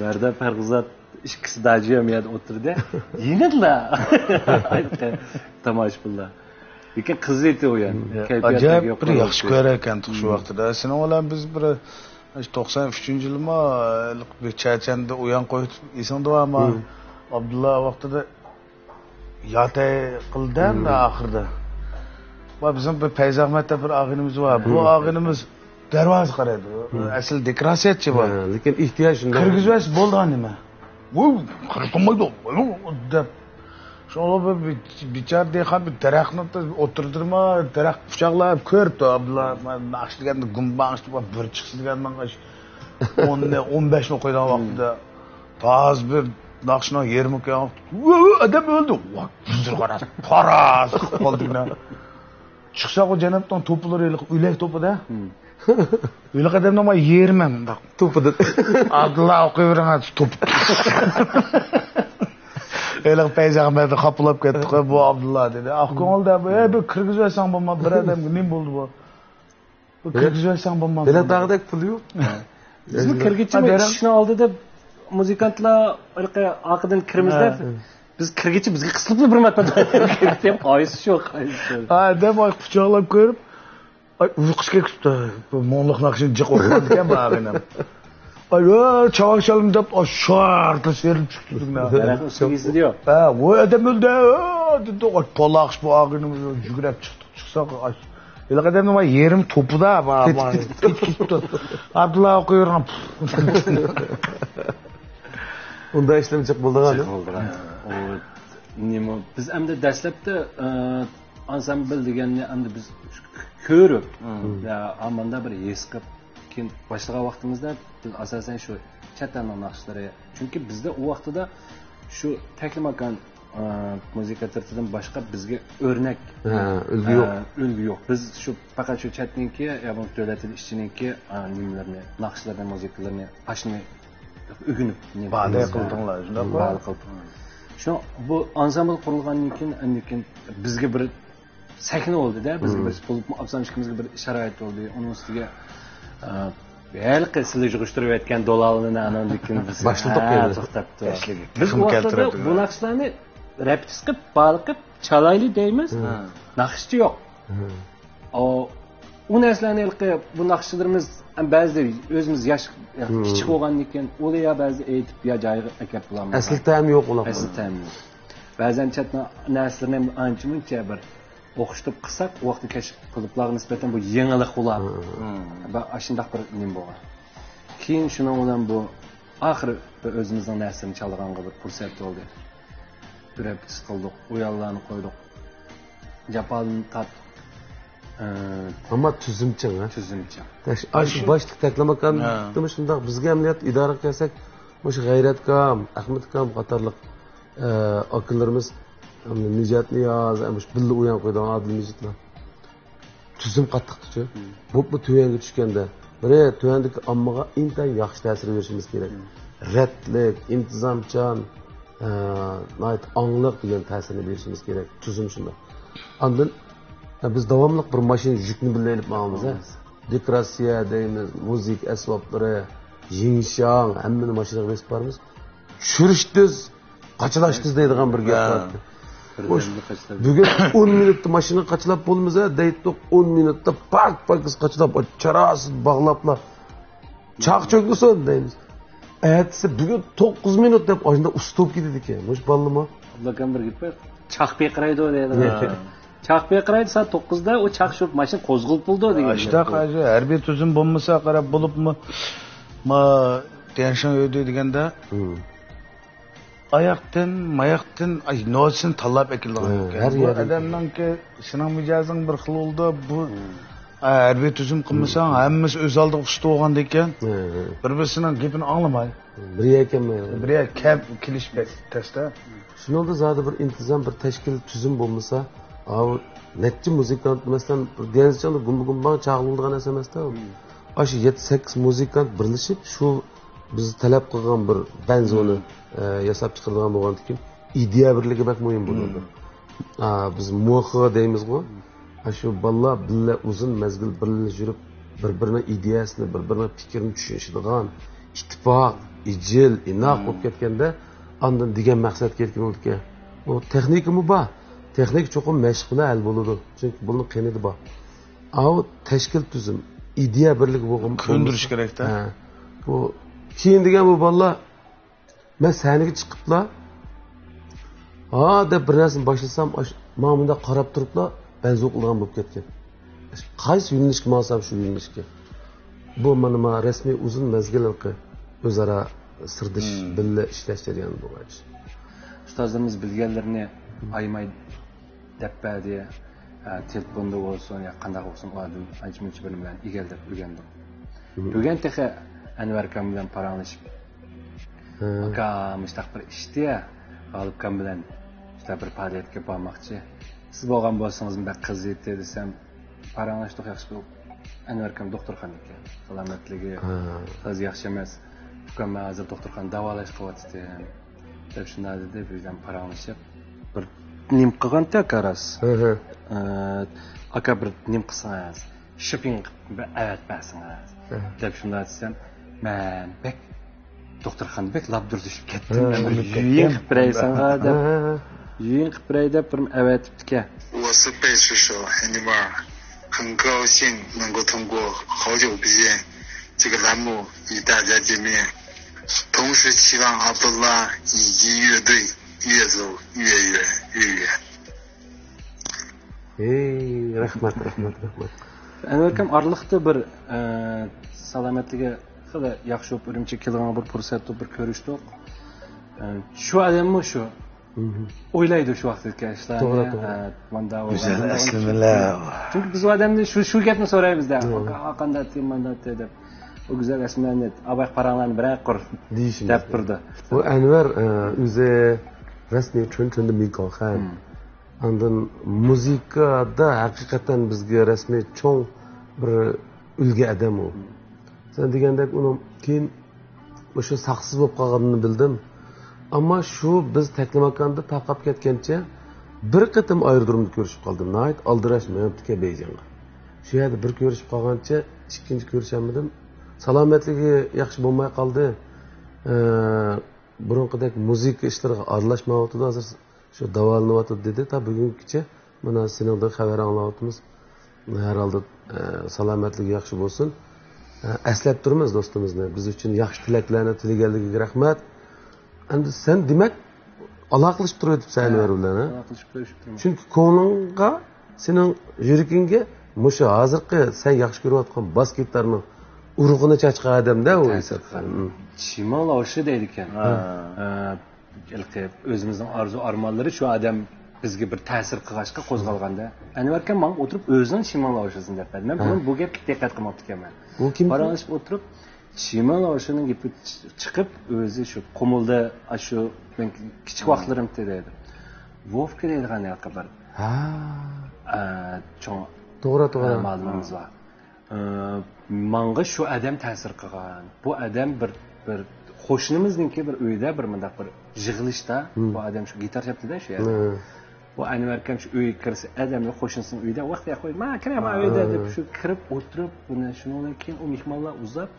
مەردان پەرغىزات ئىككىسى داجىيام يەردە ئولتۇردى. يېنىدىلا. تاماشىبىنلار. لېكىن قىزىتى ئۇ يەر. كەيپىيات ئاجايىپ بىر ياخشى كۆرەر ئىكەنتۇق شۇ ۋاقتىدا. سېنىڭ بىلەن بىز بىر توقسان ئۈچىنچى يىلمۇ بىر چەچەندە ئويۇن قويۇپ، ئېسىڭدە بارمۇ؟ ئابدۇللا ۋاقتىدا ياتاي قىلدى ئەمدى ئاخىرىدا. ۋە بىزنىڭ بىر پەيزى ئەخمەت دەپ بىر ئاغىنىمىز بار. بۇ ئاغىنىمىز دەرۋازا قارايدۇ. ئەسلى دېكوراتسىيەچى بۇ. ھە، لېكىن ئېھتىياج شۇنداق. كىرگۈزۈۋەتسە بولىدىغان نېمە؟ ۋۇ، قاراپ تۇرمايدۇ، دەپ. شۇڭا بىر بىچارە دېھقان بىر دەرەخنى ئوتتۇرىدىمۇ، دەرەخ قۇچاقلاپ كۆرۈپتۇ. ئابدۇللا، مەن ناخشا دېگەندە گۇمباڭ ئىشتە بىر چىقسا دېگەن ماڭا ئون، ئون بەشنى قويىدىغان ۋاقتىدا. تازا بىر ناخشىنىڭ يېرىمى كەلگەن، ۋە، ۋە، ئادەم ئۆلدى. ۋا، بۇزۇر قاراس، پاراس قىلىپ قالدى مانا. چىقسا ئۇ جەنابنىڭ توپىلىرى ھېلىقى ئۆلەك توپىدا. ھېلىقى ئادەمنىڭ مانا يېرىمى مۇنداق. توپىدا. ئابدۇللا ئوقۇۋېرىڭ، توپ. ھېلىقى پەيزى ئەخمەت خاپىلاپ كەتتى، بۇ ئابدۇللا دېدى. ئاق كۆڭۈل دەپ، ئەي، بىر كىرگۈزۈۋەتسەڭ بولمايدۇ، بىر ئادەمگە نېمە بولدى بۇ؟ بىر كىرگۈزۈۋەتسەڭ بولمايدۇ. بېلەت تاغىدەك پۇل يوق. بىزمۇ كىرگۈچىمۇ ئىشىكنىڭ ئالدىدا مۇزىكانتلار ئارقىدىن كىرىمىز دەپ، بىز كىرگۈچە بىزگە قىسىلىپلا بىر مەتنى دەپ، ئايسى شوق، ئايسى شوق. ھە، دەپ، ئاي، قۇچاقلاپ كۆرۈپ، ئاي، ئۇيقۇسى كېلىپ كېتىپتۇ. بۇ مۇڭلۇق ناخشىنى جىق ئوقۇغان ئىكەن بۇ ئاغىنەم. ئاي، ۋە، چاۋاك شالىم دەپ، ئاي، شارتلا سېرىپ چىقىپتۇ. دەرەخنىڭ ئۈستىگە يېزىلىدۇ. ھە، ۋاي، ئادەم ئۆلدى، ھە، دېدى. ئاي، پولاقىش بۇ ئاغىنىمىز يۈگۈرۈپ چىقتۇق. چىقساق، ئاي، ھېلىقى ئادەمنىڭ يېرىم توپىدا، ما-، ما-، كېتىپ كېتىپتۇ. ئابدۇللا ئوقۇۋېرىڭ. ئۇنداق ئىشلار جىق بولىدىغان. جىق بولىدىغان. ئۇ نېمە، بىز ئەمدى دەسلەپتە، ئە، ئانسامبىل دېگەننى ئەمدى بىز كۆرۈپ، يا، ئاماندا بىر ھېس قىلىپ، كېيىن باشلىغان ۋاقتىمىزدا بىز ئاساسەن شۇ چەت ئەلنىڭ ناخشىلىرى. چۈنكى بىزدە ئۇ ۋاقتىدا شۇ تەكلىماكان، ئە، مۇزىكا تەرىپىدىن باشقا بىزگە ئۆرنەك، ھە، ئۈلگە يوق. ئە، ئۈلگە يوق. بىز شۇ پەقەت شۇ چەتنىڭكى، يا بولمىسا دۆلەت ئىچىنىڭكى، ئە، نېمىلىرىنى، ناخشىلىرىنى، مۇزىكىلىرىنى، ئاشۇنى ئۆگىنىپ، نېمە بادەي قىلدىڭلار، شۇنداقمۇ؟ بادەي قىلدۇق. شۇ، بۇ ئانسامبىل قۇرۇلغاندىن كېيىن، ئاندىن كېيىن بىزگە بىر سەھنە بولدى-دە، بىزگە بىر، بولۇپمۇ ئابزام ئىككىمىزگە بىر شارائىت بولدى. ئۇنىڭ ئۈستىگە، ئە، ھېلىقى سىلى يىغىشتۇرۇۋەتكەن دولالىنى ئاناندىن كېيىن بىز باشلىدۇق ئەنە. توختاپتۇ. بىز ئۇ ۋاقىتتا بۇ ناخشىلارنى رەپىتىس قىلىپ، بالىقىپ، چالايلى دەيمىز. ناخشىچى يوق. ئۇ، ئۇ نەرسىلەرنى ھېلىقى بۇ ناخشىچىلىرىمىز، بەزىدە ئۆزىمىز ياش، كىچىك بولغاندىن كېيىن، ئۇلار يا بەزىدە ئېيتىپ، يا جايىغا ئەكەپ بولالمايدۇ. ئەسلى تەم يوق ئۇلاردا. ئەسلى تەم يوق. بەزەن چەت نەرسىلىرىنى ئانچە-مۇنچە بىر ئوخشىتىپ قىلساق، ئۇ ۋاقىتتا كەشىپ قىلىپلارغا نىسبەتەن بۇ يېڭىلىق ئۇلار. بە-، ئاشۇنداق بىر نېمە بولغان. كېيىن شۇنىڭ بىلەن بۇ ئاخىرى بىر ئۆزىمىزنىڭ نەرسىلىرىنى چالىدىغانغا بىر پۇرسەت بولدى. بىر رېپېتىتسىيە قىلدۇق، ئۇياللارنى قويدۇق. جاپالىنى تارت-، ئە، ئەمما تۈزۈمچىڭ، ھە؟ تۈزۈمچىڭ. ئاشۇ باشلىق تەكلىماكانمۇ شۇنداق، بىزگە ئەمەلىيەتتە ئىدارىگە كەلسەك، مۇشۇ غەيرەتكام، ئەخمەتكام قاتارلىق، ئە، ئاكىلىرىمىز، نىجاتنىياز، مۇشۇ بىللە ئويۇن قويىدىغان ئادىل مىجىتلار. تۈزۈم قاتتىقچۇ. بوپمۇ تۆۋەنگە چۈشكەندە، بىرى تۆۋەندىكى ئاممىغا ئىنتايىن ياخشى تەسىر بېرىشىمىز كېرەك. رەتلىك، ئىنتىزامچان، ئە، ناھايىتى ئاڭلىق دېگەن تەسىرنى بېرىشىمىز كېرەك. تۈزۈم شۇنداق. ئاندىن، ئە، بىز داۋاملىق بىر ماشىنا يۈكنى بىللە ئېلىپ ماڭىمىز، ھە. دېكوراتسىيە دەيمىز، مۇزىكا ئەسۋابلىرى، يىڭشاڭ، ھەممىنى ماشىنىغا بېسىپ بارىمىز. چۈشۈرۈش تېز، قاچىلاش تېز دەيدىغان بىر گەپ بار. بۈگۈن ئون مىنۇتتا ماشىنا قاچىلاپ بولىمىز ھە دەيتتۇق، ئون مىنۇتتا پاك پاكىز قاچىلاپ، چاراسىز باغلاپلا چاق چۆكمىسۇن دەيمىز. ئەتىسى بۈگۈن توققۇز مىنۇت دەپ ئاشۇنداق ئۇستۇپ كېتىدىكەن. مۇشۇ بالىلىمۇ. ئابلىكام بىر گېپى بار. چاق پىرقىرايدۇ دەيدىغان. چاق پىرقىرايدۇ سائەت توققۇزدا، ئۇ چاق شۇ ماشىنا قوزغىلىپ بولىدۇ دېگەن. ئاشۇنداق ھەربىي تۈزۈم بولمىسا قاراپ بولۇپمۇ، ما، تيەنشىن ئۆيدە دېگەندە، ئاياقتىن، ماياقتىن، ئاي، نوتىسىنى تاللاپ ئەكېلىدىغان ئىكەن. بۇ ئادەمنىڭكى، سېنىڭ مىجەزىڭ بىر خىل بولىدۇ، بۇ، ئا، ھەربىي تۈزۈم قىلمىساڭ، ھەممىسى ئۆز ئالدىغا ئۇستا بولغاندىكىن، بىر-بىرسىنىڭ گېپىنى ئاڭلىماي. بىر يەكەن، بىر يەكەن كېلىش تەستە. شۇنىڭدا زادى بىر ئىنتىزام، بىر تەشكىل، تۈزۈم بولمىسا، ئاۋۇ نەچچە مۇزىكانت، مەسىلەن، بىر دېڭىزچىڭدا گۇمبا-گۇمباڭ چاغلىنىدىغان نەرسە ئەمەس-دە. ئاشۇ يەتتە-سەككىز مۇزىكانت بىرلىشىپ، شۇ بىز تەلەپ قىلغان بىر بەنزۇنى، ئە، ياساپ چىقىرىدىغان بولغاندىكىن، ئىدىيە بىرلىكى بەك مۇھىم بولىدۇ. ئا، بىز موخا دەيمىزغۇ. ئا، شۇ بالىلار بىللە ئۇزۇن مەزگىل بىللە يۈرۈپ، بىر-بىرىنىڭ ئىدىيەسىنى، بىر-بىرىنىڭ پىكرىنى چۈشىنىشىدىغان، ئىتتىپاق، ئىجىل، ئىناق بولۇپ كەتكەندە، ئاندىن دېگەن مەقسەتكە يەتكىلى بولىدىكەن. ئۇ تېخنىكىمۇ بار. تېخنىكا چوقۇم مەشىق بىلەن ھەل بولىدۇ. چۈنكى بۇنىڭ قېنىدا بار. ئاۋۇ تەشكىل تۈزۈم، ئىدىيە بىرلىكى بولغان كۆندۈرۈش بولمىسا، كېرەكتە. ھە. بۇ كېيىن دېگەن بۇ بالىلار، مەن سەھنىگە چىقىپلا، ھا دەپ بىر نەرسىنى باشلىسام، ئاش-، ماڭا مۇنداق قاراپ تۇرۇپلا بەنزۇ قىلىدىغان بولۇپ كەتكەن. قايسى يۆنىلىشكە ماڭسام، شۇ يۆنىلىشكە. بۇ مانا، مانا رەسمىي ئۇزۇن مەزگىل ھېلىقى ئۆزئارا سىردىشىش، بىللە ئىشلەش جەريانى بولغان ئىش. ئۇستازلىرىمىز بىلگەنلىرىنى ئايىماي دەپ بەردى. ئە، تېلېفوندا بولسۇن يا قانداق بولسۇن، ئۇلاردىن ئانچە-مۇنچە بىر نېمىلەرنى ئىگىلەپ ئۆگەندۇم. بۈگۈن تېخى ئەنۋەر ئاكام بىلەن پاراڭلىشىپ، ئاكا، مۇشتاق بىر ئىشتى، غالىپ ئاكام بىلەن مۇشتاق بىر پائالىيەتكە بارماقچى. سىز بولغان بولسىڭىزمۇ بەك قىزىيتتى دېسەم، پاراڭلاشتۇق، ياخشى بولۇپ. ئەنۋەر ئاكام دوختۇرخانا ئىكەن، سالامەتلىكى تازا ياخشى ئەمەس. ئۇكام، مەن ھازىر دوختۇرخانىدا داۋالاش قىلىۋاتىتتىم. دەپ شۇنداق دېدى، بىردەم پاراڭلىشىپ. بىر نېمە قىلغانتى ئاكا راست؟ ھە، ھە. ئاكا بىر نېمە قىلسىڭىز، شوپپىڭ قىلىپ بىر ئەۋەتىپ بەرسىڭىز، دەپ شۇنداق دېسەم، مەن بەك دوختۇرخانىدا بەك لاپ دۇرۇشۇپ كەتتىم. ھە، مەن بىر يۇيۇن قىلىپ بېرەي ساڭا دەپ، ھە، ھە. يۇيۇن قىلىپ بېرەي دەپ بىر ئەۋەتىپتىكەن. 我是贝斯手 Hanibar，很高兴能够通过好久不见这个栏目与大家见面，同时期望阿卜杜拉以及乐队越走越远越远。 ئەي، رەھمەت، رەھمەت، رەھمەت. ئەنۋەر ئاكام ئارىلىقتا بىر، ئە، سالامەتلىكى خېلى ياخشى بولۇپ، ئۈرۈمچىگە كېلىدىغان بىر پۇرسەتتە بىر كۆرۈشتۇق. ئە، شۇ ئادەممۇ شۇ. ئويلايدۇ شۇ ۋاقىتتىكى ئىشلارنى. توغرا، توغرا. ئە، مۇنداق گۈزەل ئەسلىمىلەر. چۈنكى بىز ئۇ ئادەمدىن شۇ، شۇ گەپنى سورايمىز-دە. ئاكا، قانداق ئەتتى، مانداق ئەتتى دەپ. ئۇ گۈزەل ئەسلىمىلەرنى، ئاۋاق پاراڭلارنى بىرەر قۇر دەپ تۇرىدۇ. بۇ ئەنۋەر، ئە، ئۆزى رەسمىي چۈن چۈندە مىكالخان. ئاندىن مۇزىكىدا ھەقىقەتەن بىزگە رەسمىي چوڭ بىر ئۈلگە ئادەم ئۇ. سەن دېگەندەك ئۇنىڭ كېيىن مۇشۇ ساقسىز بولۇپ قالغىنىنى بىلدىم. ئەمما شۇ بىز تەكلىماكاندا تارقاپ كەتكەنچە بىر قېتىم ئايرودرومدا كۆرۈشۈپ قالدىم. ناھايىتى ئالدىراش مېڭىپتىكەن بېيجىڭغا. شۇ يەردە بىر كۆرۈشۈپ قالغانچە ئىككىنچى كۆرۈشەلمىدىم. سالامەتلىكى ياخشى بولماي قالدى. ئە، بۇرۇنقىدەك مۇزىكا ئىشلىرىغا ئارىلاشمايۋاتىدۇ ھازىر. شۇ داۋالىنىۋاتىدۇ دېدى. تا بۈگۈنگىچە مانا سېنىڭدىن خەۋەر ئاڭلاۋاتىمىز. ھەر ھالدا، ئە، سالامەتلىكى ياخشى بولسۇن. ئە، ئەسلەپ تۇرىمىز دوستىمىزنى. بىز ئۈچۈن ياخشى تىلەكلەرنى تىلىگەنلىكىگە رەھمەت. ئەمدى سەن دېمەك ئالاقىلىشىپ تۇرۇۋېتىپسەن ئەنۋەر بىلەن، ھە؟ ئالاقىلىشىپ كۆرۈشۈپ تۇرىمىز. چۈنكى كۆڭلۈڭگە، سېنىڭ يۈرىكىڭگە مۇشۇ ھازىرقى سەن ياخشى كۆرۈۋاتقان باس گىتارنىڭ ئۇرۇقىنى چاچقان ئادەمدە ئۇ. تەسىر قىلغان. چىماڭ لائوشى دەيدىكەن. ھە. ئە، ھېلىقى ئۆزىمىزنىڭ ئارزۇ-ئارمانلىرى شۇ ئادەم بىزگە بىر تەسىر قىلغاچقا قوزغالغاندا، ئەنۋەر ئاكام ماڭا ئولتۇرۇپ ئۆزىنىڭ چىماڭ لائوشىسىنى دەپ بەردى. مەن بۇنىڭ بۇ گەپكە دىققەت قىلماپتىكەنمەن. ئۇ كىم؟ پاراڭلىشىپ ئولتۇرۇپ، چىماڭ لائوشىنىڭ گېپى چىقىپ، ئۆزى شۇ قۇمۇلدا، ئاشۇ مەن كىچىك ۋاقىتلىرىمدا دەيدۇ. ۋوفكا دەيدىغان ھېلىقى بىر، ھە. ئە، چوڭ، توغرا، توغرا. ئە، مالىمىمىز بار. ئە، ماڭا شۇ ئادەم تەسىر قىلغان. بۇ ئادەم بىر، بىر قوشنىمىزنىڭكى بىر ئۆيدە بىر مۇنداق بىر يىغىلىشتا، بۇ ئادەم شۇ گىتار چاپتى-دە شۇ يەردە. بۇ ئەنۋەر ئاكام شۇ ئۆيگە كىرسە، ئادەملەر قوشنىسىنىڭ ئۆيىدە، ۋاقتى ياق قوي، ما كىرە، ما ئۆيدە دەپ شۇ كىرىپ ئولتۇرۇپ، بۇنى شۇنىڭدىن كېيىن ئۇ مېھمانلار ئۇزاپ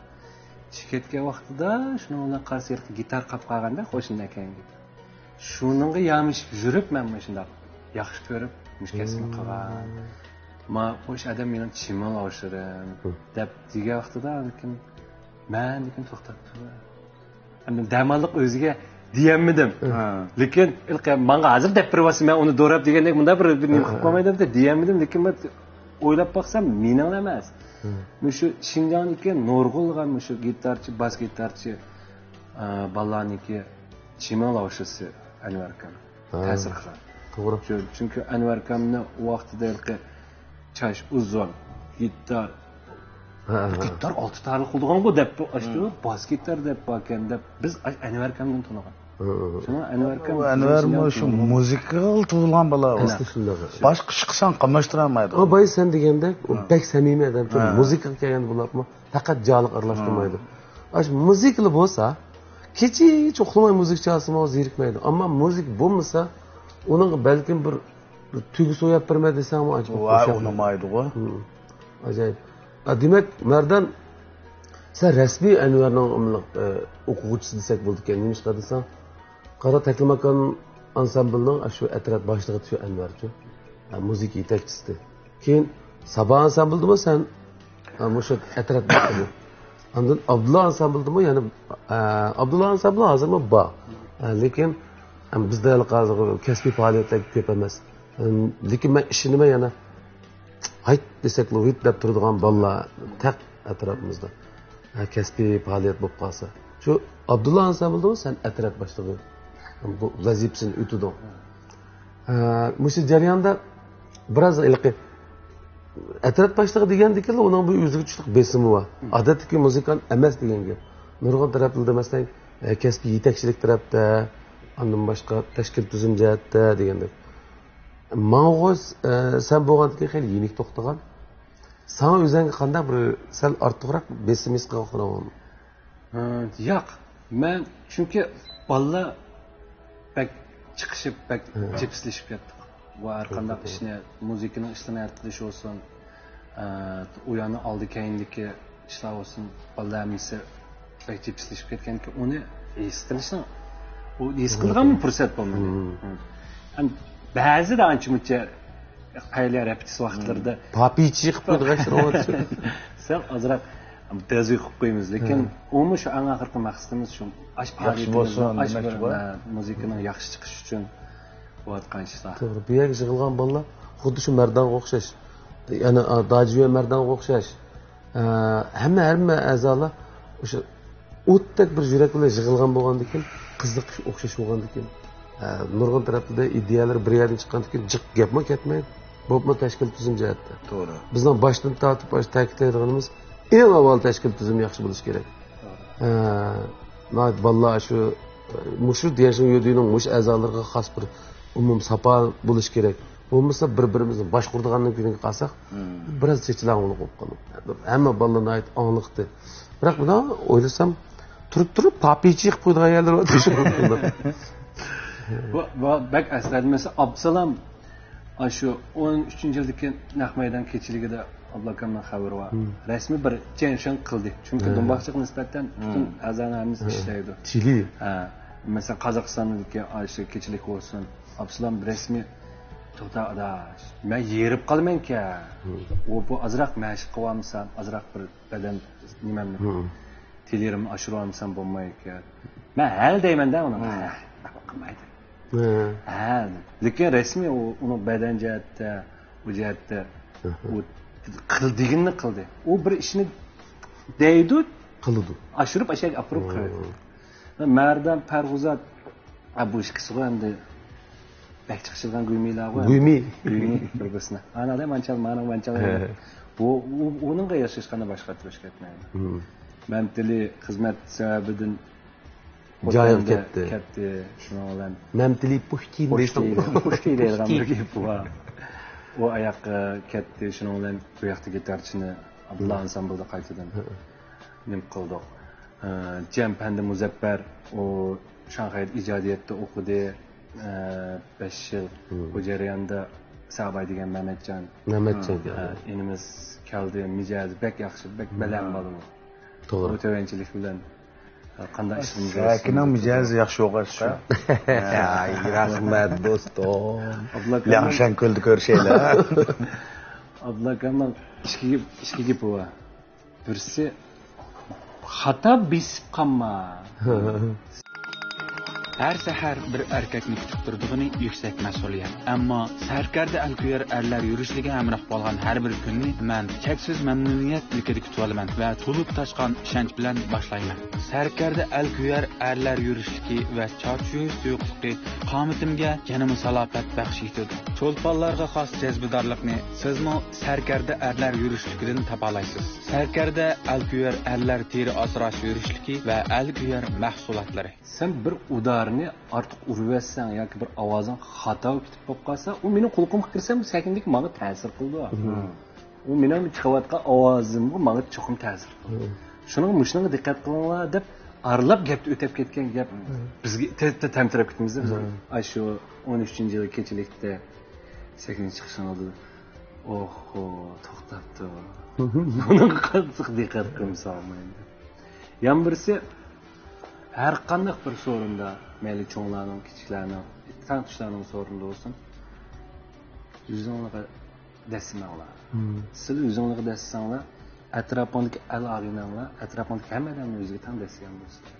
چىقىپ كەتكەن ۋاقتىدا، شۇنىڭ بىلەن قارىسا ھېلىقى گىتار قاپ قالغاندا، قوشنىدىن ئەكەلگەن گىتار. شۇنىڭغا يامىشىپ يۈرۈپ، مەن مۇشۇنداق ياخشى كۆرۈپ، مۇشۇ كەسىپنى قىلغان. ما، خوش ئادەم مېنىڭ چىمىڭ ئوشۇرۇم، دەپ دېگەن ۋاقتىدا، لېكىن مەن، لېكىن توختاپ تۇرۇپ، ئەمدى دەماللىق ئۆزىگە دېيەلمىدىم. ھە. لېكىن، ھېلىقى ماڭا ھازىر دەپ بېرىۋاتسا، مەن ئۇنى دوراپ دېگەندەك، مۇنداق بىر، بىر نېمە قىلىپ قالمايدۇ دەپ دېيەلمىدىم. لېكىن مەن ئويلاپ باقسام، مېنىڭلا ئەمەس. مۇشۇ شىنجاڭدىكى نۇرغۇنلىغان مۇشۇ گىتارچى، باس گىتارچى، ئە، بالىلارنىڭكى چىمىڭ لائوشىسى ئەنۋەر ئاكام. ھە. تەسىر قىلغان. توغرا. چۈ-، چۈنكى ئەنۋەر ئاكامنى ئۇ ۋاقتىدا ھېلىقى چاچ ئۇزۇن، گىتار. ھە، ھە. گىتار ئالتە تارىخ بولىدىغانغۇ دەپ، ئاشۇ باس گىتار دەپ باركەن دەپ، بىز ئەنۋەر ئاكامدىن تونۇغان. ھە، ھە. شۇڭا ئەنۋەر ئاكام ئۇ ئەنۋەرمۇ شۇ مۇزىكىغا تۇغۇلغان بالا ئۇ. ئەسلى شۇنداق. باشقا ئىش قىلساڭ قاملاشتۇرالمايدۇ. ئۇ باي سەن دېگەندەك، ئۇ بەك سەمىمىي ئادەم. ھە. مۇزىكىغا كەلگەندە بولۇپمۇ پەقەت جانلىق ئارىلاشتۇرمايدۇ. ئاشۇ مۇزىكىلا بولسا، كېچىچە ئۇخلىماي مۇزىكا چالسىمۇ زېرىكمەيدۇ. ئەمما مۇزىكا بولمىسا، ئۇنىڭغا بەلكىم بىر، بىر تۈگە سوياپ بېرىمەن دېسەڭمۇ ئانچە بىر ۋاي، خۇشال ئۇنىمايدىغۇ. ھىم. ئاجايىپ. ئا، دېمەك، مەردان، سەن رەسمىي ئەنۋەرنىڭ ئوقۇغۇچىسى دېسەك بولىدىكەن. نېمىشقا دېسەڭ، قارا تەكلىماكان ئانسامبىلنىڭ شۇ ئەترەت باشلىقى شۇ ئەنۋەرچۇ. ھە، مۇزىكا يېتەكچىسى. كېيىن سابا ئانسامبىلدىمۇ سەن، ھە، مۇشۇ ئەترەت باشلىقى. ئاندىن ئابدۇللا ئانسامبىلدىمۇ يەنە، ھە، ئابدۇللا ئانسامبىلى ھازىرمۇ بار. ھە، لېكىن، ھە، بىزدە ھېلىقى ھازىرقى كەسپىي پائالىيەتلەر كۆپ ئەمەس. ھە، لېكىن مەن ئىشىنىمەن يەنە ھايت دېسەكلا ھۇيت دەپ تۇرىدىغان بالىلار تەق ئەتراپىمىزدا. ھە، كەسپىي پائالىيەت بولۇپ قالسا. شۇ ئابدۇللا ئانسامبىلدىمۇ سەن ئەترەت باشلىقى بۇ ۋەزىپىسىنى ئۆتىدۇ. ھە، مۇشۇ جەرياندا بىراز ھېلىقى ئەترەت باشلىقى دېگەندىكىنلا ئۇنىڭ بىر ئۆزىگە چۈشلۈك بېسىمى بار. ئادەتتىكى مۇزىكانت ئەمەس دېگەن گەپ. نۇرغۇن تەرەپلىرىدە، مەسىلەن، ھە، كەسپىي يېتەكچىلىك تەرەپتە، ئاندىن باشقا تەشكىل تۈزۈم جەھەتتە دېگەندەك. ماڭغۇ، ئە، سەن بولغاندىكىن خېلى يېنىك توختىغان. ساڭا ئۆزۈڭگە قانداق بىر سەل ئارتۇقراق بېسىم ھېس قىلغان؟ ئە، ياق. مەن، چۈنكى بالىلار بەك چىقىشىپ، بەك ھە. جىپسلىشىپ كەتتۇق. ۋە ھەر قانداق توغرا، توغرا. ئىشنى، مۇزىكىنىڭ ئىشلىرىنى ھەل قىلىش بولسۇن، ئە، ئۇ يەرنىڭ ئالدى كەينىدىكى ئىشلار بولسۇن، بالىلار ھەممىسى بەك جىپسلىشىپ كەتكەنكى، ئۇنى ھېس قىلىشنىڭ، ئۇ ھېس قىلىدىغانمۇ پۇرسەت بولمىدى. ھىم. ھىم. ھەم بەزىدە ئانچە-مۇنچە قەيلى رېپېتىتسىيە ۋاقىتلىرىدا پاپىچى قىلىپ قويدۇق ئاشۇ. سەل ئازراق دەزۋى قىلىپ قويىمىز، لېكىن ھىم. ئۇمۇ شۇ ئەڭ ئاخىرقى مەقسىتىمىز شۇ. ئاش ياخشى پائالىيىتىمىزنى، بولسۇن ئاش دېمەكچى بىر، بار. ئە، مۇزىكىنىڭ ياخشى چىقىشى ئۈچۈن بولۇۋاتقان ئىشلار. توغرا، بۇ يەرگە يىغىلغان بالىلار خۇددى شۇ مەردانغا ئوخشاش. يەنى، ئا، داجىۋە مەردانغا ئوخشاش. ئە، ھەممە، ھەممە ئەزالار ئوشۇ ئوتتەك بىر يۈرەك بىلەن يىغىلغان بولغاندىكىن، قىزىقىش ئوخشاش بولغاندىكىن، ئە، نۇرغۇن تەرەپلىرىدە ئىدىيەلەر بىر يەردىن چىققاندىكىن جىق گەپمۇ كەتمەيدۇ. بولۇپمۇ تەشكىل تۈزۈم جەھەتتە. توغرا. بىزنىڭ باشتىن تارتىپ ئاشۇ تەكىتلەيدىغىنىمىز، ئەڭ ئاۋۋال تەشكىل تۈزۈم ياخشى بولۇشى كېرەك. توغرا. ئە، ناھايىتى بالىلار شۇ، مۇشۇ دىيەنشىڭ يۆدىنىڭ مۇشۇ ئەزالىرىغا خاس بىر ئومۇم ساپا بولۇشى كېرەك. بولمىسا بىر-بىرىمىزنى باشقۇرىدىغاننىڭ كۆڭلىگە قالساق، مم. بىراز چېچىلاڭغۇلۇق بولۇپ قالىدۇ. ھەممە بالىلار ناھايىتى ئاڭلىقتى. بىراق مۇنداق ئويلىسام، تۇرۇپ-تۇرۇپ پاپىچى قىلىپ قويىدىغان يەرلىرى بار. بۇ، بۇ بەك ئەسلەتمىسە، ئابدۇسالام، ئاشۇ ئون ئۈچىنچى يىلدىكى نەق مەيدان كېچىلىكىدە ئابلىكامنىڭ خەۋىرى بار. مم. رەسمىي بىر جيەنشېن قىلدى. چۈنكى ھە. دۇمباقچىغا نىسبەتەن پۈتۈن ھە. ئەزالار ھەممىسى ھە. ئىشلەيدۇ. چىلى. ھە. مەسىلەن، قازاقىستاندىكى ئاشۇ كېچىلىك بولسۇن. ئابدۇسالام رەسمىي، توختا ئاداش، مەن ھېرىپ قالىمەنكەن. ھىم. ئۇ، بۇ ئازراق مەشىق قىلىۋالمىسام، ئازراق بىر بەدەن نېمەمنى، ھىم. تېلېرىمنى ئاشۇرۇۋالمىسام بولمايدىكەن. مەن ھەل دەيمەن-دە ئۇنىڭغا. ھىم. ھە، قىلمايدۇ. ھىم. ھە، لېكىن رەسمىي ئۇ، ئۇنىڭ بەدەن جەھەتتە، ئۇ جەھەتتە، ھىم. ئۇ قىل دېگىنىنى قىلدى. ئۇ بىر ئىشنى دەيدۇ، قىلىدۇ. ئاشۇرۇپ ئاشۇ يەرگە ئاپىرىپ ھىم. قويىدۇ. مەردان، پەرغۇزات، ھە، بۇ ئىككىسىغۇ ئەمدى بەك چىقىشىدىغان گۇيمىلارغۇ ئەمدى. گۇيمى. گۇيمى بىر-بىرسىنى. ئانا دەي مانچال، مانا مانچال. ھە. بۇ، ئۇ، ئۇنىڭغا ياشاشقاندا باشقا تۇرۇش كەتمەيدۇ. ھىم. مەمتىلى خىزمەت سەۋەبىدىن جايىغا خوتەندە كەتتى. كەتتى. شۇنىڭ بىلەن مەمتىلى پۇشتى پۇشتى دەيدۇ. دەيدۇ. پۇشتى دەيدىغان بىر گەپ بار. ئۇ ئاياققا كەتتى. شۇنىڭ بىلەن بۇ ياقتا گىتارچىنى ئابدۇللا ھە. ئانسامبىلدا قايتىدىن ھە. نېمە قىلدۇق. ئە، جيەن پەندى مۇزەپپەر، ئۇ شاڭخەيدە ئىجادىيەتتە ئوقۇدى. ئە، بەش يىل. ھىم. بۇ جەرياندا ساباي دېگەن مەمەتجان. مەمەتجان ھە، كەلدى. ھە، ئىنىمىز كەلدى، مىجەزى بەك ياخشى، بەك ھىم. بەلەن بالا بۇ. توغرا. ئۇ تۆۋەنچىلىك بىلەن، ئە، قانداق ئىشلىرىمىز سەكىنىڭ مىجەزى ياخشى ئوخشاش. ھە. ئاي، رەھمەت، دوستۇم. ئابلىكامنىڭ لياڭشەن كۆلدە كۆرۈشەيلى. ئابلىكامنىڭ ئىككى، ئىككى گېپى بار. بىرسى، خاتا بېسىپ قالما. ھەر سەھەر بىر ئەركەكنى كۈتۈپ تۇرىدىغىنى يۈكسەك مەسئۇلىيەت. ئەمما سەركەردە ئەلكۆيەر ئەرلەر يۈرۈشلۈكىگە ھەمراھ بولغان ھەر بىر كۈننى مەن چەكسىز مەمنۇنىيەتلىكىدە كۈتۈۋالىمەن ۋە تولۇپ تاشقان ئىشەنچ بىلەن باشلايمەن. سەركەردە ئەلكۆيەر ئەرلەر يۈرۈشلۈكى ۋە چارچىيىش تۇيغۇسى قامىتىمگە يەنىمۇ سالاپەت بەخش ئېتىدۇ. چولپانلارغا خاس جەزبىدارلىقنى سىزمۇ سەركەردە ئەرلەر يۈرۈشلۈكىدىن تاپالايسىز. سەركەردە ئەلكۆيەر ئەرلەر تېرە ئاسراش يۈرۈشلۈكى ۋە ئەلكۆيەر مەھسۇلاتلىرى. سەن بىر ئۇدارنى ئارتۇق ئۇرۇۋەتسەڭ ياكى بىر ئاۋازىڭ خاتا بولۇپ كېتىپ بولۇپ قالسا، ئۇ مېنىڭ قۇلىقىمغا كىرسە، سەكىندىكى ماڭا تەسىر قىلىدۇ. مم. ئۇ مېنىڭ چىقىۋاتقان ئاۋازىمغا ماڭا چوقۇم تەسىر قىلىدۇ. مم. شۇنىڭغا، مۇشۇنىڭغا دىققەت قىلىڭلار دەپ ئارىلاپ گەپتە ئۆتۈپ كەتكەن گەپ. بىزگە تە-، تە-، تەمتىرەپ كېتىمىز بىز. ئاي شۇ ئون ئۈچىنچى يىلى كېچىلىكتە سەھنىگە چىقىشىڭىزدا، ئوھو، توختاپتۇ. بۇنىڭغا قاتتىق دىققەت قىلمىسا بولمايدۇ. يەنە بىرسى، ھەر قانداق بىر سورۇندا، مەيلى چوڭلارنىڭ، كىچىكلەرنىڭ، تەڭتۇشلارنىڭ سورۇنىدا بولسۇن، ئۆزۈڭلارغا دەسسىمەڭلار. سىز ئۆزۈڭلارغا دەسسىسەڭلار، ئەتراپىڭدىكى ئەل ئاغىنەڭلار، ئەتراپىڭدىكى ھەممە ئادەمنى ئۆزىگە تەڭ دەسسىگەن بولىسىلەر.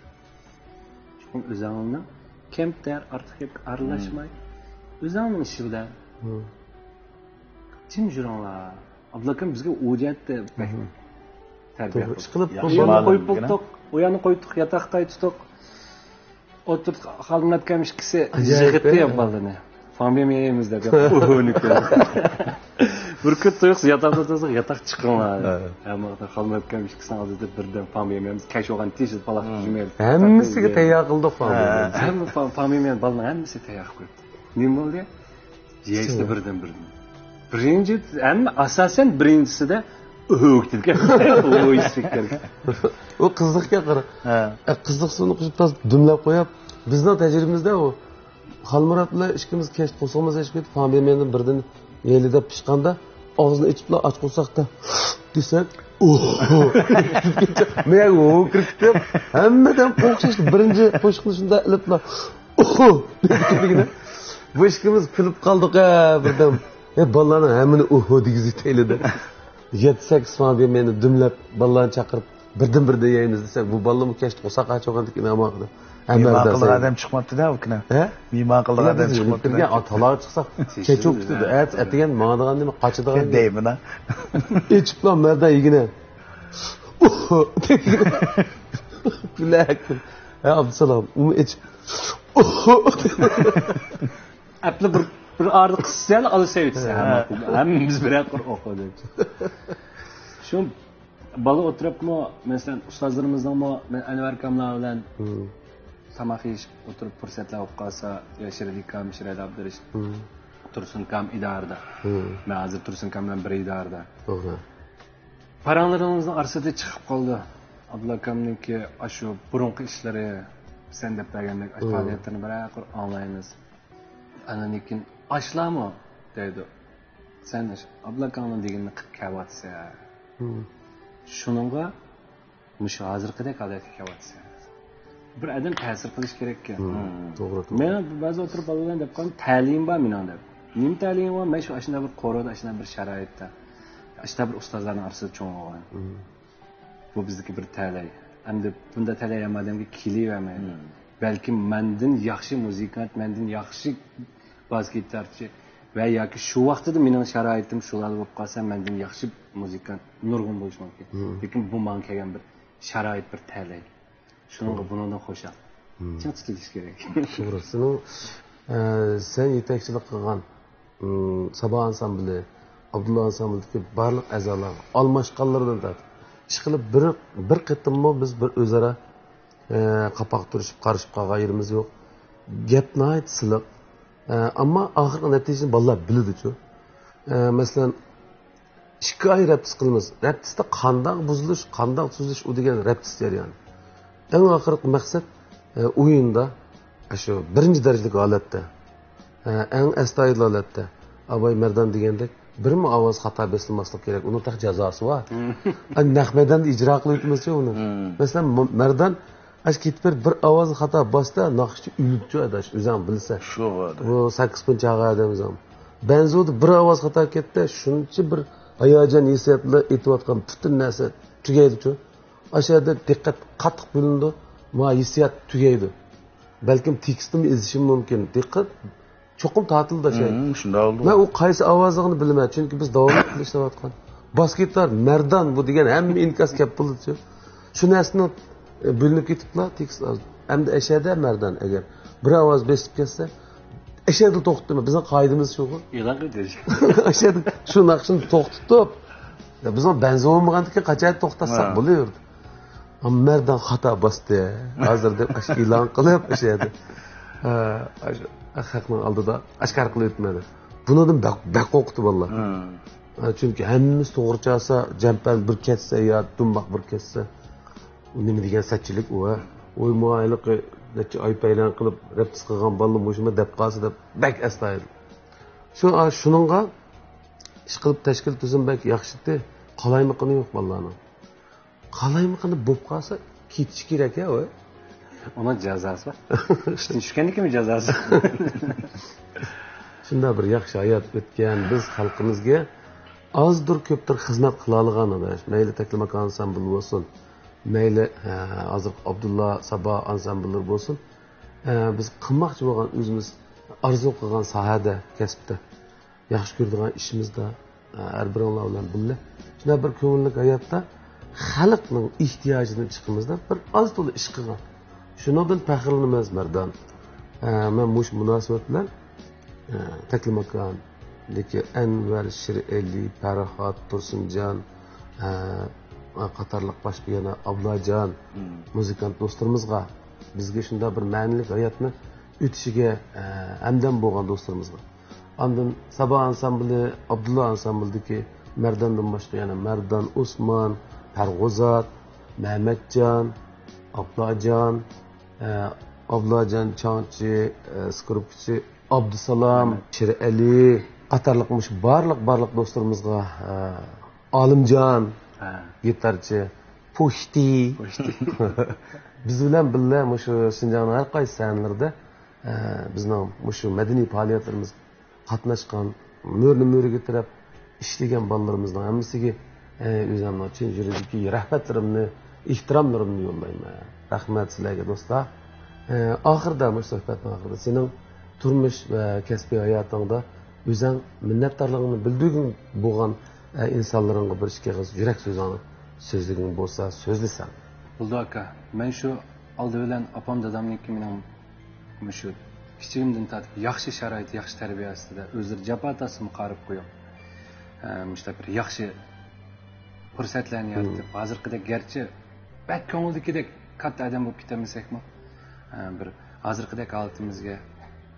چوقۇم ئۆزۈڭلارنىڭ كەمتەر، ئارتۇق گەپكە ئارىلاشماي، ئۆزۈڭلارنىڭ ئىشى بىلەن جىم يۈرۈڭلار. ئابدۇللا ئاكام بىزگە ئۇ جەھەتتە بەك تەربىيە توغرا، قىلدى. ئىشقىلىپ، ياخشى بۇ بالىنى مۇئەللىم قويۇپ دېگىنە. بولدۇق، ئۇ يەرنى قويدۇق، ياتاقتا تۇتۇق. ئولتۇردۇق، خالمۇرات ئاكام ئىككىسى ئاجايىپ، يىغىتتى ھە؟ بالىنى. فامبىميەيمىز دەپ. ئوھونى كۆرۈپ. بىر كۈن تۇيۇقسىز ياتاقتا تۇرساق، ياتاق چىقىڭلار. ھە. ھەممە خالمۇرات ئاكام ئىككىسىنىڭ ئالدىدا بىردەم فامبىميەيمىز. كەچ بولغان تېز پالاق جۈمەيلى. ھەممىسىگە تەييار قىلدۇق فامبىميەيمىز. ھەممە فام-، فامبىميەيمىز، بالىنىڭ ھەممىسى تەييار قىلىپ قويۇپتۇ. نېمە بولدى؟ يەيسىلە بىردىن بىردىن. بىرىنچى، ھەممە ئاساسەن بىرىنچىسىدە ئۆكتىدىكەن. ئۇ قىزىقكەن قارا. ھە. ئە، قىزىق سۇنى قوشۇپ تازا دۈملەپ قويۇپ، بىزنىڭ تەجرىبىمىزدە ئۇ خالمۇرات بىلەن ئىككىمىز كەچتە قورسىقىمىز ئېچىپ كېتىپ، فامبىميەينى بىردىن يەيلى دەپ پىشقاندا، ئاغزىنى ئېچىپلا ئاچ قورساقتا دېسەك، ئوھو! مەن ئۇ كىرىپ كېتىپ، ھەممىدىن قورقۇشۇشتا بىرىنچى قوشۇقنى شۇنداق ئېلىپلا، ئوھو! دېگىنە. بۇ ئىككىمىز كۈلۈپ قالدۇق ھە بىردەم. ھە، بالىلارنىڭ ھەممىنى ئوھو دېگۈزۈۋېتەيلى دەپ. يەتتە سەككىز فامبىميەينى دۈملەپ، بالىلارنى چاقىرىپ، بىردىن بىردىن يەيمىز دېسەك، بۇ بالىلارمۇ كەچتە قورساق ئاچ بولغاندىكىن ئىنانمايدۇ. ھەممە مېھمان قىلىدىغان ئادەم چىقماپتۇ-دە ئۇ كۈنى. ھە؟ مېھمان قىلىدىغان ئادەم چىقماپتۇ-دە. تالاغا چىقساق، كەچ بولۇپ كېتىدۇ. ئەتە، ئەتىگەن ماڭىدىغان نېمە قاچىدىغان. دەيمەن-ھە. ئېچىپلا مەردان يېگىنە. ئوھو! دېگىنە. كۈلەك. ھە، ئابدۇسالام، ئۇمۇ ئېچىپ. ئوھو! ئەپلا بىر، بىر ئارىدا قىسسا ئالىسايۋېتىسەن. ھە. ھەممە-، ھەممىمىز بىرەر قۇر ئوقۇدۇق. شۇ بالا ئولتۇرۇپمۇ، مەسىلەن، ئۇستازلىرىمىزنىڭمۇ، مەن ئەنۋەر ئاكاملار بىلەن تاماق يېيىشىپ ئولتۇرۇپ پۇرسەتلەر بولۇپ قالسا، يا شېرىلى ئاكام، شېرەلى ئابدۇرېشىت، تۇرسۇن ئاكام ئىدارىدە. مەن ھازىر تۇرسۇن ئاكام بىلەن بىر ئىدارىدە. توغرا. پاراڭلىرىڭىزنىڭ ئارىسىدا چىقىپ قالىدۇ. ئابدۇللا ئاكامنىڭكى ئاشۇ بۇرۇنقى ئىشلىرى، سەن دەپ بەرگەندەك پائالىيەتلىرىنى بىرەر قۇر ئاڭلايمىز. ئاندىن كېيىن، ئاشلارمۇ دەيدۇ، سەن ئابلىكاڭنىڭ دېگىنىنى قىلىپ كەلىۋاتىسەن. شۇنىڭغا مۇشۇ ھازىرقىدەك ھالەتكە كەلىۋاتىسەن. بىر ئادەم تەسىر قىلىش كېرەككەن. توغرا، توغرا. مەن بەزى ئولتۇرۇپ بالىلار دەپ قالدىم، تەلىيىم بار مېنىڭ دەپ. نېمە تەلىيىڭ بار؟ مەن شۇ ئاشۇنداق بىر قورۇدا، ئاشۇنداق بىر شارائىتتا، ئاشۇنداق بىر ئۇستازلارنىڭ ئارىسىدا چوڭ بولغان. بۇ بىزدىكى بىر تەلەي. ئەمدى بۇنداق تەلەي ھەممە ئادەمگە كېلىۋەرمەيدۇ. بەلكىم مەندىن ياخشى مۇزىكانت، مەندىن ياخشى باس گىتارچى ۋە ياكى شۇ ۋاقتىدا مېنىڭ شارائىتىم شۇلاردا بولۇپ قالسا، مەندىن ياخشى مۇزىكانت نۇرغۇن بولۇشى مۇمكىن. لېكىن بۇ ماڭا كەلگەن بىر شارائىت، بىر تەلەي. شۇنىڭغا بۇنىڭدىن خۇشال. چىڭ تۇتۇلۇش كېرەك. توغرا. سېنىڭ، ئە، سەن يېتەكچىلىك قىلغان، ئىم، سابا ئانسامبىلى، ئابدۇللا ئانسامبىلىدىكى بارلىق ئەزالارغا ئالماشقانلىرىدىن تارتىپ، ئىشقىلىپ بىر، بىر قېتىممۇ بىز بىر ئۆزئارا، ئە، قاپاق تۈرۈشۈپ، قارىشىپ قالغان يېرىمىز يوق. گەپ ناھايىتى سىلىق. ئە، ئەمما ئاخىرقى نەتىجىنى بالىلار بىلىدۇچۇ. ئە، مەسىلەن، ئىككى ئاي رەپتىس قىلىمىز. رەپتىستە قانداق بۇزۇلۇش، قانداق تۈزۈلۈش، ئۇ دېگەن رەپتىس جەريانى. ئەڭ ئاخىرقى مەقسەت، ئە، ئويۇندا، شۇ بىرىنچى دەرىجىلىك ھالەتتە، ئە، ئەڭ ئەستايىدىل ھالەتتە، ئاباي مەردان دېگەندەك، بىرمۇ ئاۋاز خاتا بېسىلماسلىق كېرەك. ئۇنىڭ تېخى جازاسى بار. ئە، نەق مەيداندا ئىجرا قىلىۋېتىمىزچۇ ئۇنى. مەسىلەن، مەردان ئاشۇ كېتىپ بېرىپ بىر ئاۋازنى خاتا باستا، ناخشىچى ئۆلۈپچۇ ئاداش، ئۆزۈڭ بىلىسەن. شۇ بار. بۇ سەككىز پىن چاغ ئادەم ئۆزۈڭ. بەنزۇدا بىر ئاۋاز خاتا كەتتى، شۇنچە بىر ھاياجان ھېسسىيات بىلەن ئېيتىۋاتقان پۈتۈن نەرسە تۈگەيدىچۇ. ئاشۇ يەردە دىققەت قاتتىق بۆلۈنىدۇ، ما ھېسسىيات تۈگەيدۇ. بەلكىم تېكىستىمۇ ئېزىشىم مۇمكىن. دىققەت چوقۇم تارتىلىدۇ شەي. شۇنداق بولىدۇ. مەن ئۇ قايسى ئاۋازلىقىنى بىلىمەن، چۈنكى بىز داۋاملىق ئىشلەۋاتقان. باس گىتار، مەردان بۇ دېگەن ھەممە ئىنكاس كەپ بولىدۇ. شۇ نەرسىنىڭ، ئە، بۆلۈنۈپ كېتىپلا تېكىست ئاز. ئەمدى ئەشەدە مەردان ئەگەر بىر ئاۋاز بېسىپ كەتسە، ئەشەدە توختىمە. بىزنىڭ قائىدىمىز شۇغۇ. ئېلان قىلىش. ئەشەدە شۇ ناخشىنى توختىتىپ، يا بىزنىڭ بەنزە بولمىغاندىكىن قاچان توختاتساق بولۇۋېرىدۇ. مەردان خاتا باستى ھازىر دەپ ئاشۇ ئېلان قىلىپ، ئاشۇ يەردە، ئە، ئاشۇ خەقنىڭ ئالدىدا ئاشكارا قىلىپ ئۆتمەيدۇ. بۇنىڭدىن بەك، بەك قورقۇپتۇ بالىلار. ئە، چۈنكى ھەممىسى توغرا چالسا، جەمپەن بىر كەتسە يا دۇمباق بىر كەتسە، نېمە دېگەن سەتچىلىك ئۇ، ھە؟ ۋوي، ماۋۇ ھېلىقى نەچچە ئاي پەيلەن قىلىپ رەپتىس قىلغان بالىلىرىمۇ مۇشۇنداق دەپ قالسا دەپ بەك ئەستايىدىل. شۇ، ئا، شۇنىڭغا ئىشقىلىپ تەشكىل تۈزۈم بەك ياخشىتى. قالايمىقىنى يوق بالىلارنىڭ. قالايمىقىنى بوپ قالسا كېتىشى كېرەك، ھە، ۋوي. ئۇنىڭ جازاسى بار. ئىشتىن چۈشكەندىن كېيىنمۇ جازاسى بار. شۇنداق بىر ياخشى ھايات ئۆتكەن بىز خەلقىمىزگە ئازدۇر كۆپتۇر خىزمەت قىلالىغان ئاداش. مەيلى تەكلىماكان ئانسامبىلى بولسۇن، مەيلى، ھە، ھازىرقى ئابدۇللا، سابا ئانسامبىللىرى بولسۇن، ھە، بىز قىلماقچى بولغان، ئۆزىمىز ئارزۇ قىلغان ساھەدە، كەسىپتە، ياخشى كۆرىدىغان ئىشىمىزدا، ھە، ھەر بىرىڭلار بىلەن بىللە شۇنداق بىر كۆڭۈللۈك ھاياتتا خەلقنىڭ ئېھتىياجىدىن چىقىمىزدا بىر ئاز تولا ئىش قىلغان. شۇنىڭدىن پەخىرلىنىمىز، مەردان. ھە، مەن مۇشۇ مۇناسىۋەت بىلەن، ھە، تەكلىماكان، لېكىن ئەنۋەر، شىرئەلى، پەرھات، تۇرسۇنجان، ھە، قاتارلىق باشقا يەنە ئابلاجان، مۇزىكانت دوستلىرىمىزغا، بىزگە شۇنداق بىر مەنىلىك ھاياتنى ئۆتۈشىگە، ھە، ھەمدەم بولغان دوستلىرىمىزغا. ئاندىن سابا ئانسامبىلى، ئابدۇللا ئانسامبىلىدىكى مەرداندىن باشقا يەنە مەردان، ئوسمان، پەرغوزات، مەمەتجان، ئابلاجان، ھە، ئابلاجان چاڭچى، ھە، سكرىپكىچى، ئابدۇسالام، شىرئەلى قاتارلىق مۇشۇ بارلىق، بارلىق دوستلىرىمىزغا، ھە، ئالىمجان، ھە، گىتارچى، پۇشتى. پۇشتى. بىز بىلەن بىللە مۇشۇ شىنجاڭنىڭ ھەر قايسى سەھنىلىرىدە، ھە، بىزنىڭ مۇشۇ مەدەنىي پائالىيەتلىرىمىز قاتناشقان، مۈرىنى مۈرىگە تىرەپ ئىشلىگەن بالىلىرىمىزنىڭ ھەممىسىگە، ئە، ئۆزۈمنىڭ چىن يۈرىكىدىكى رەھمەتلىرىمنى، ئېھتىراملىرىمنى يوللايمەن. رەھمەت سىلەرگە، دوستلار. ئە، ئاخىرىدا، مۇشۇ سۆھبەتنىڭ ئاخىرىدا سېنىڭ تۇرمۇش ۋە كەسپىي ھاياتىڭدا ئۆزۈڭ مىننەتدارلىقىڭنى بىلدۈرگۈڭ بولغان، ئە، ئىنسانلىرىڭغا بىر ئىككى ئېغىز يۈرەك سۆزۈڭنى سۆزلىگۈڭ بولسا، سۆزلىسەڭ. بولدى ئاكا، مەن شۇ ئالدى بىلەن ئاپام دادامنىڭكى مېنىڭ مۇشۇ كىچىكىمدىن تارتىپ ياخشى شارائىت، ياخشى تەربىيە ئاستىدا ئۆزلىرى جاپا تارتسىمۇ قارىپ قويۇپ، ئە، مۇشۇنداق بىر ياخشى پۇرسەتلەرنى يارىتىپ، ھازىرقىدەك گەرچە بەك كۆڭۈلدىكىدەك كاتتا ئادەم بولۇپ كېتەلمىسەكمۇ، ئە، بىر ھازىرقىدەك ھالىتىمىزگە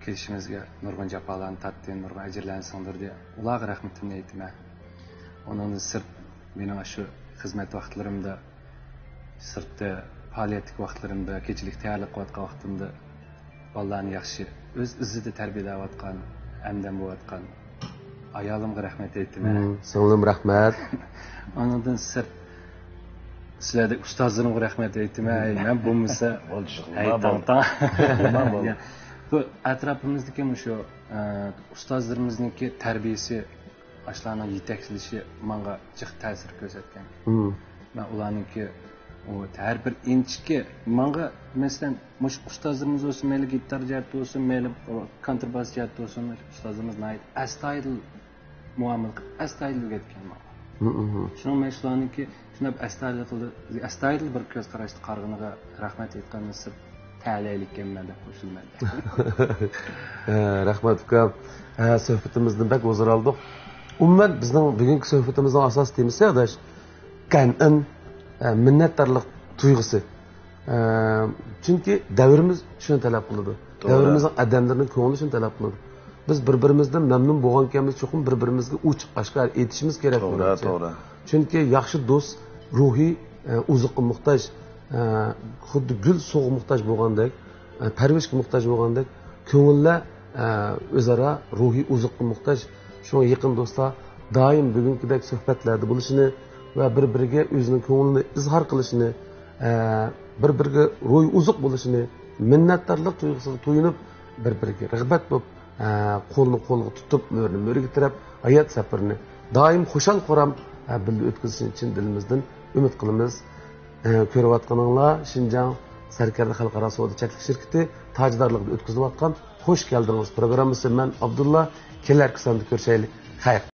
كېلىشىمىزگە نۇرغۇن جاپالارنى تارتتى، نۇرغۇن ئەجىرلەرنى سىڭدۈردى. ئۇلارغا رەھمىتىمنى ئېيتىمەن. ئۇنىڭدىن سىرت، مېنىڭ ئاشۇ خىزمەت ۋاقىتلىرىمدا سىرتتا پائالىيەتتىكى ۋاقىتلىرىمدا، كېچىلىك تەييارلىق قىلىۋاتقان ۋاقتىمدا بالىلارنى ياخشى، ئۆز ئىززىدا تەربىيەلەۋاتقان، ھەمدەم بولۇۋاتقان ئايالىمغا رەھمەت ئېيتىمەن. مم، سىڭلىم، رەھمەت. ئانىڭدىن سىرت، سىلەردەك ئۇستازلىرىمغا رەھمەت ئېيتىمەن. ئەي، مەن بولمىسا، بولدى، شۇ، ئەي، نېمە تاڭ، بولدى؟ تاڭ. نېمە بولدى؟ يا، بۇ ئەتراپىمىزدىكى مۇشۇ، ئە، ئۇستازلىرىمىزنىڭكى تەربىيەسى، ئاشۇلارنىڭ يېتەكلىشى ماڭا جىق تەسىر كۆرسەتكەن. مم. مەن ئۇلارنىڭكى ئۇ ھەر بىر ئىنچىكە ماڭا، مەسىلەن، مۇشۇ ئۇستازلىرىمىز بولسۇن، مەيلى گىتار جەھەتتە بولسۇن، مەيلى كونترباس جەھەتتە بولسۇن، مۇشۇ ئۇستازلىرىمىز ناھايىتى ئەستايىدىل مۇئامىلە قىلىپ، ئەستايىدىل ئۆگەتكەن ماڭا. مم، مم. شۇنىڭ مەن شۇلارنىڭكى شۇنداق ئەستايىدىل قىلدى، ئەستايىدىل بىر كۆز قاراشتا قارىغىنىغا رەھمەت ئېيتقاندىن سىرت، تەلەيلىككەنمەن دەپ قوشۇلىمەن. ھە، رەھمەت، ئۇكام. ھە، سۆھبىتىمىزدىن بەك ھۇزۇر ئالدۇق. ئومۇمەن، بىزنىڭ بۈگۈنكى سۆھبىتىمىزنىڭ ئاساسىي تېمىسى، ئاداش، كەنئىن، ھە، مىننەتدارلىق تۇيغۇسى. ھە، چۈنكى دەۋرىمىز شۇنى تەلەپ قىلىدۇ. توغرا. دەۋرىمىزنىڭ ئادەملىرىنىڭ كۆڭلى شۇنى تەلەپ قىلىدۇ. بىز بىر-بىرىمىزدىن مەمنۇن بولغانكەنمىز، چوقۇم بىر-بىرىمىزگە ئوچۇق ئاشكارا ئېيتىشىمىز كېرەك، توغرا، مېنىڭچە. توغرا. چۈنكى ياخشى دوست روھىي، ئە، ئوزۇققا موھتاج، ئە، خۇددى گۈل سۇغا موھتاج بولغاندەك، ئە، پەرۋىشكە موھتاج بولغاندەك، كۆڭۈللەر، ئە، ئۆزئارا روھىي ئوزۇققا موھتاج. شۇڭا يېقىن دوستلار دائىم بۈگۈنكىدەك سۆھبەتلەردە بولۇشىنى ۋە بىر-بىرىگە ئۆزىنىڭ كۆڭلىنى ئىزھار قىلىشىنى، ئە، بىر-بىرىگە روھىي ئوزۇق بولۇشىنى، مىننەتدارلىق تۇيغۇسىغا تويۇنۇپ، بىر-بىرىگە رىغبەت بولۇپ، ئە، قولنى قولغا تۇتۇپ، مۈرىنى مۈرىگە تىرەپ، ھايات سەپىرىنى دائىم خۇشال-خۇرام، ئە، بىللە ئۆتكۈزۈشىنى چىن دىلىمىزدىن ئۈمىد قىلىمىز. ئە، كۆرۈۋاتقىنىڭلار شىنجاڭ سەركەردە خەلقئارا سودا چەكلىك شىركىتى تاجدارلىقىدا ئۆتكۈزۈلۈۋاتقان خوش كەلدىڭىز پروگراممىسى. مەن ئابدۇللا، كېلەركى ساندا كۆرۈشەيلى. خەير.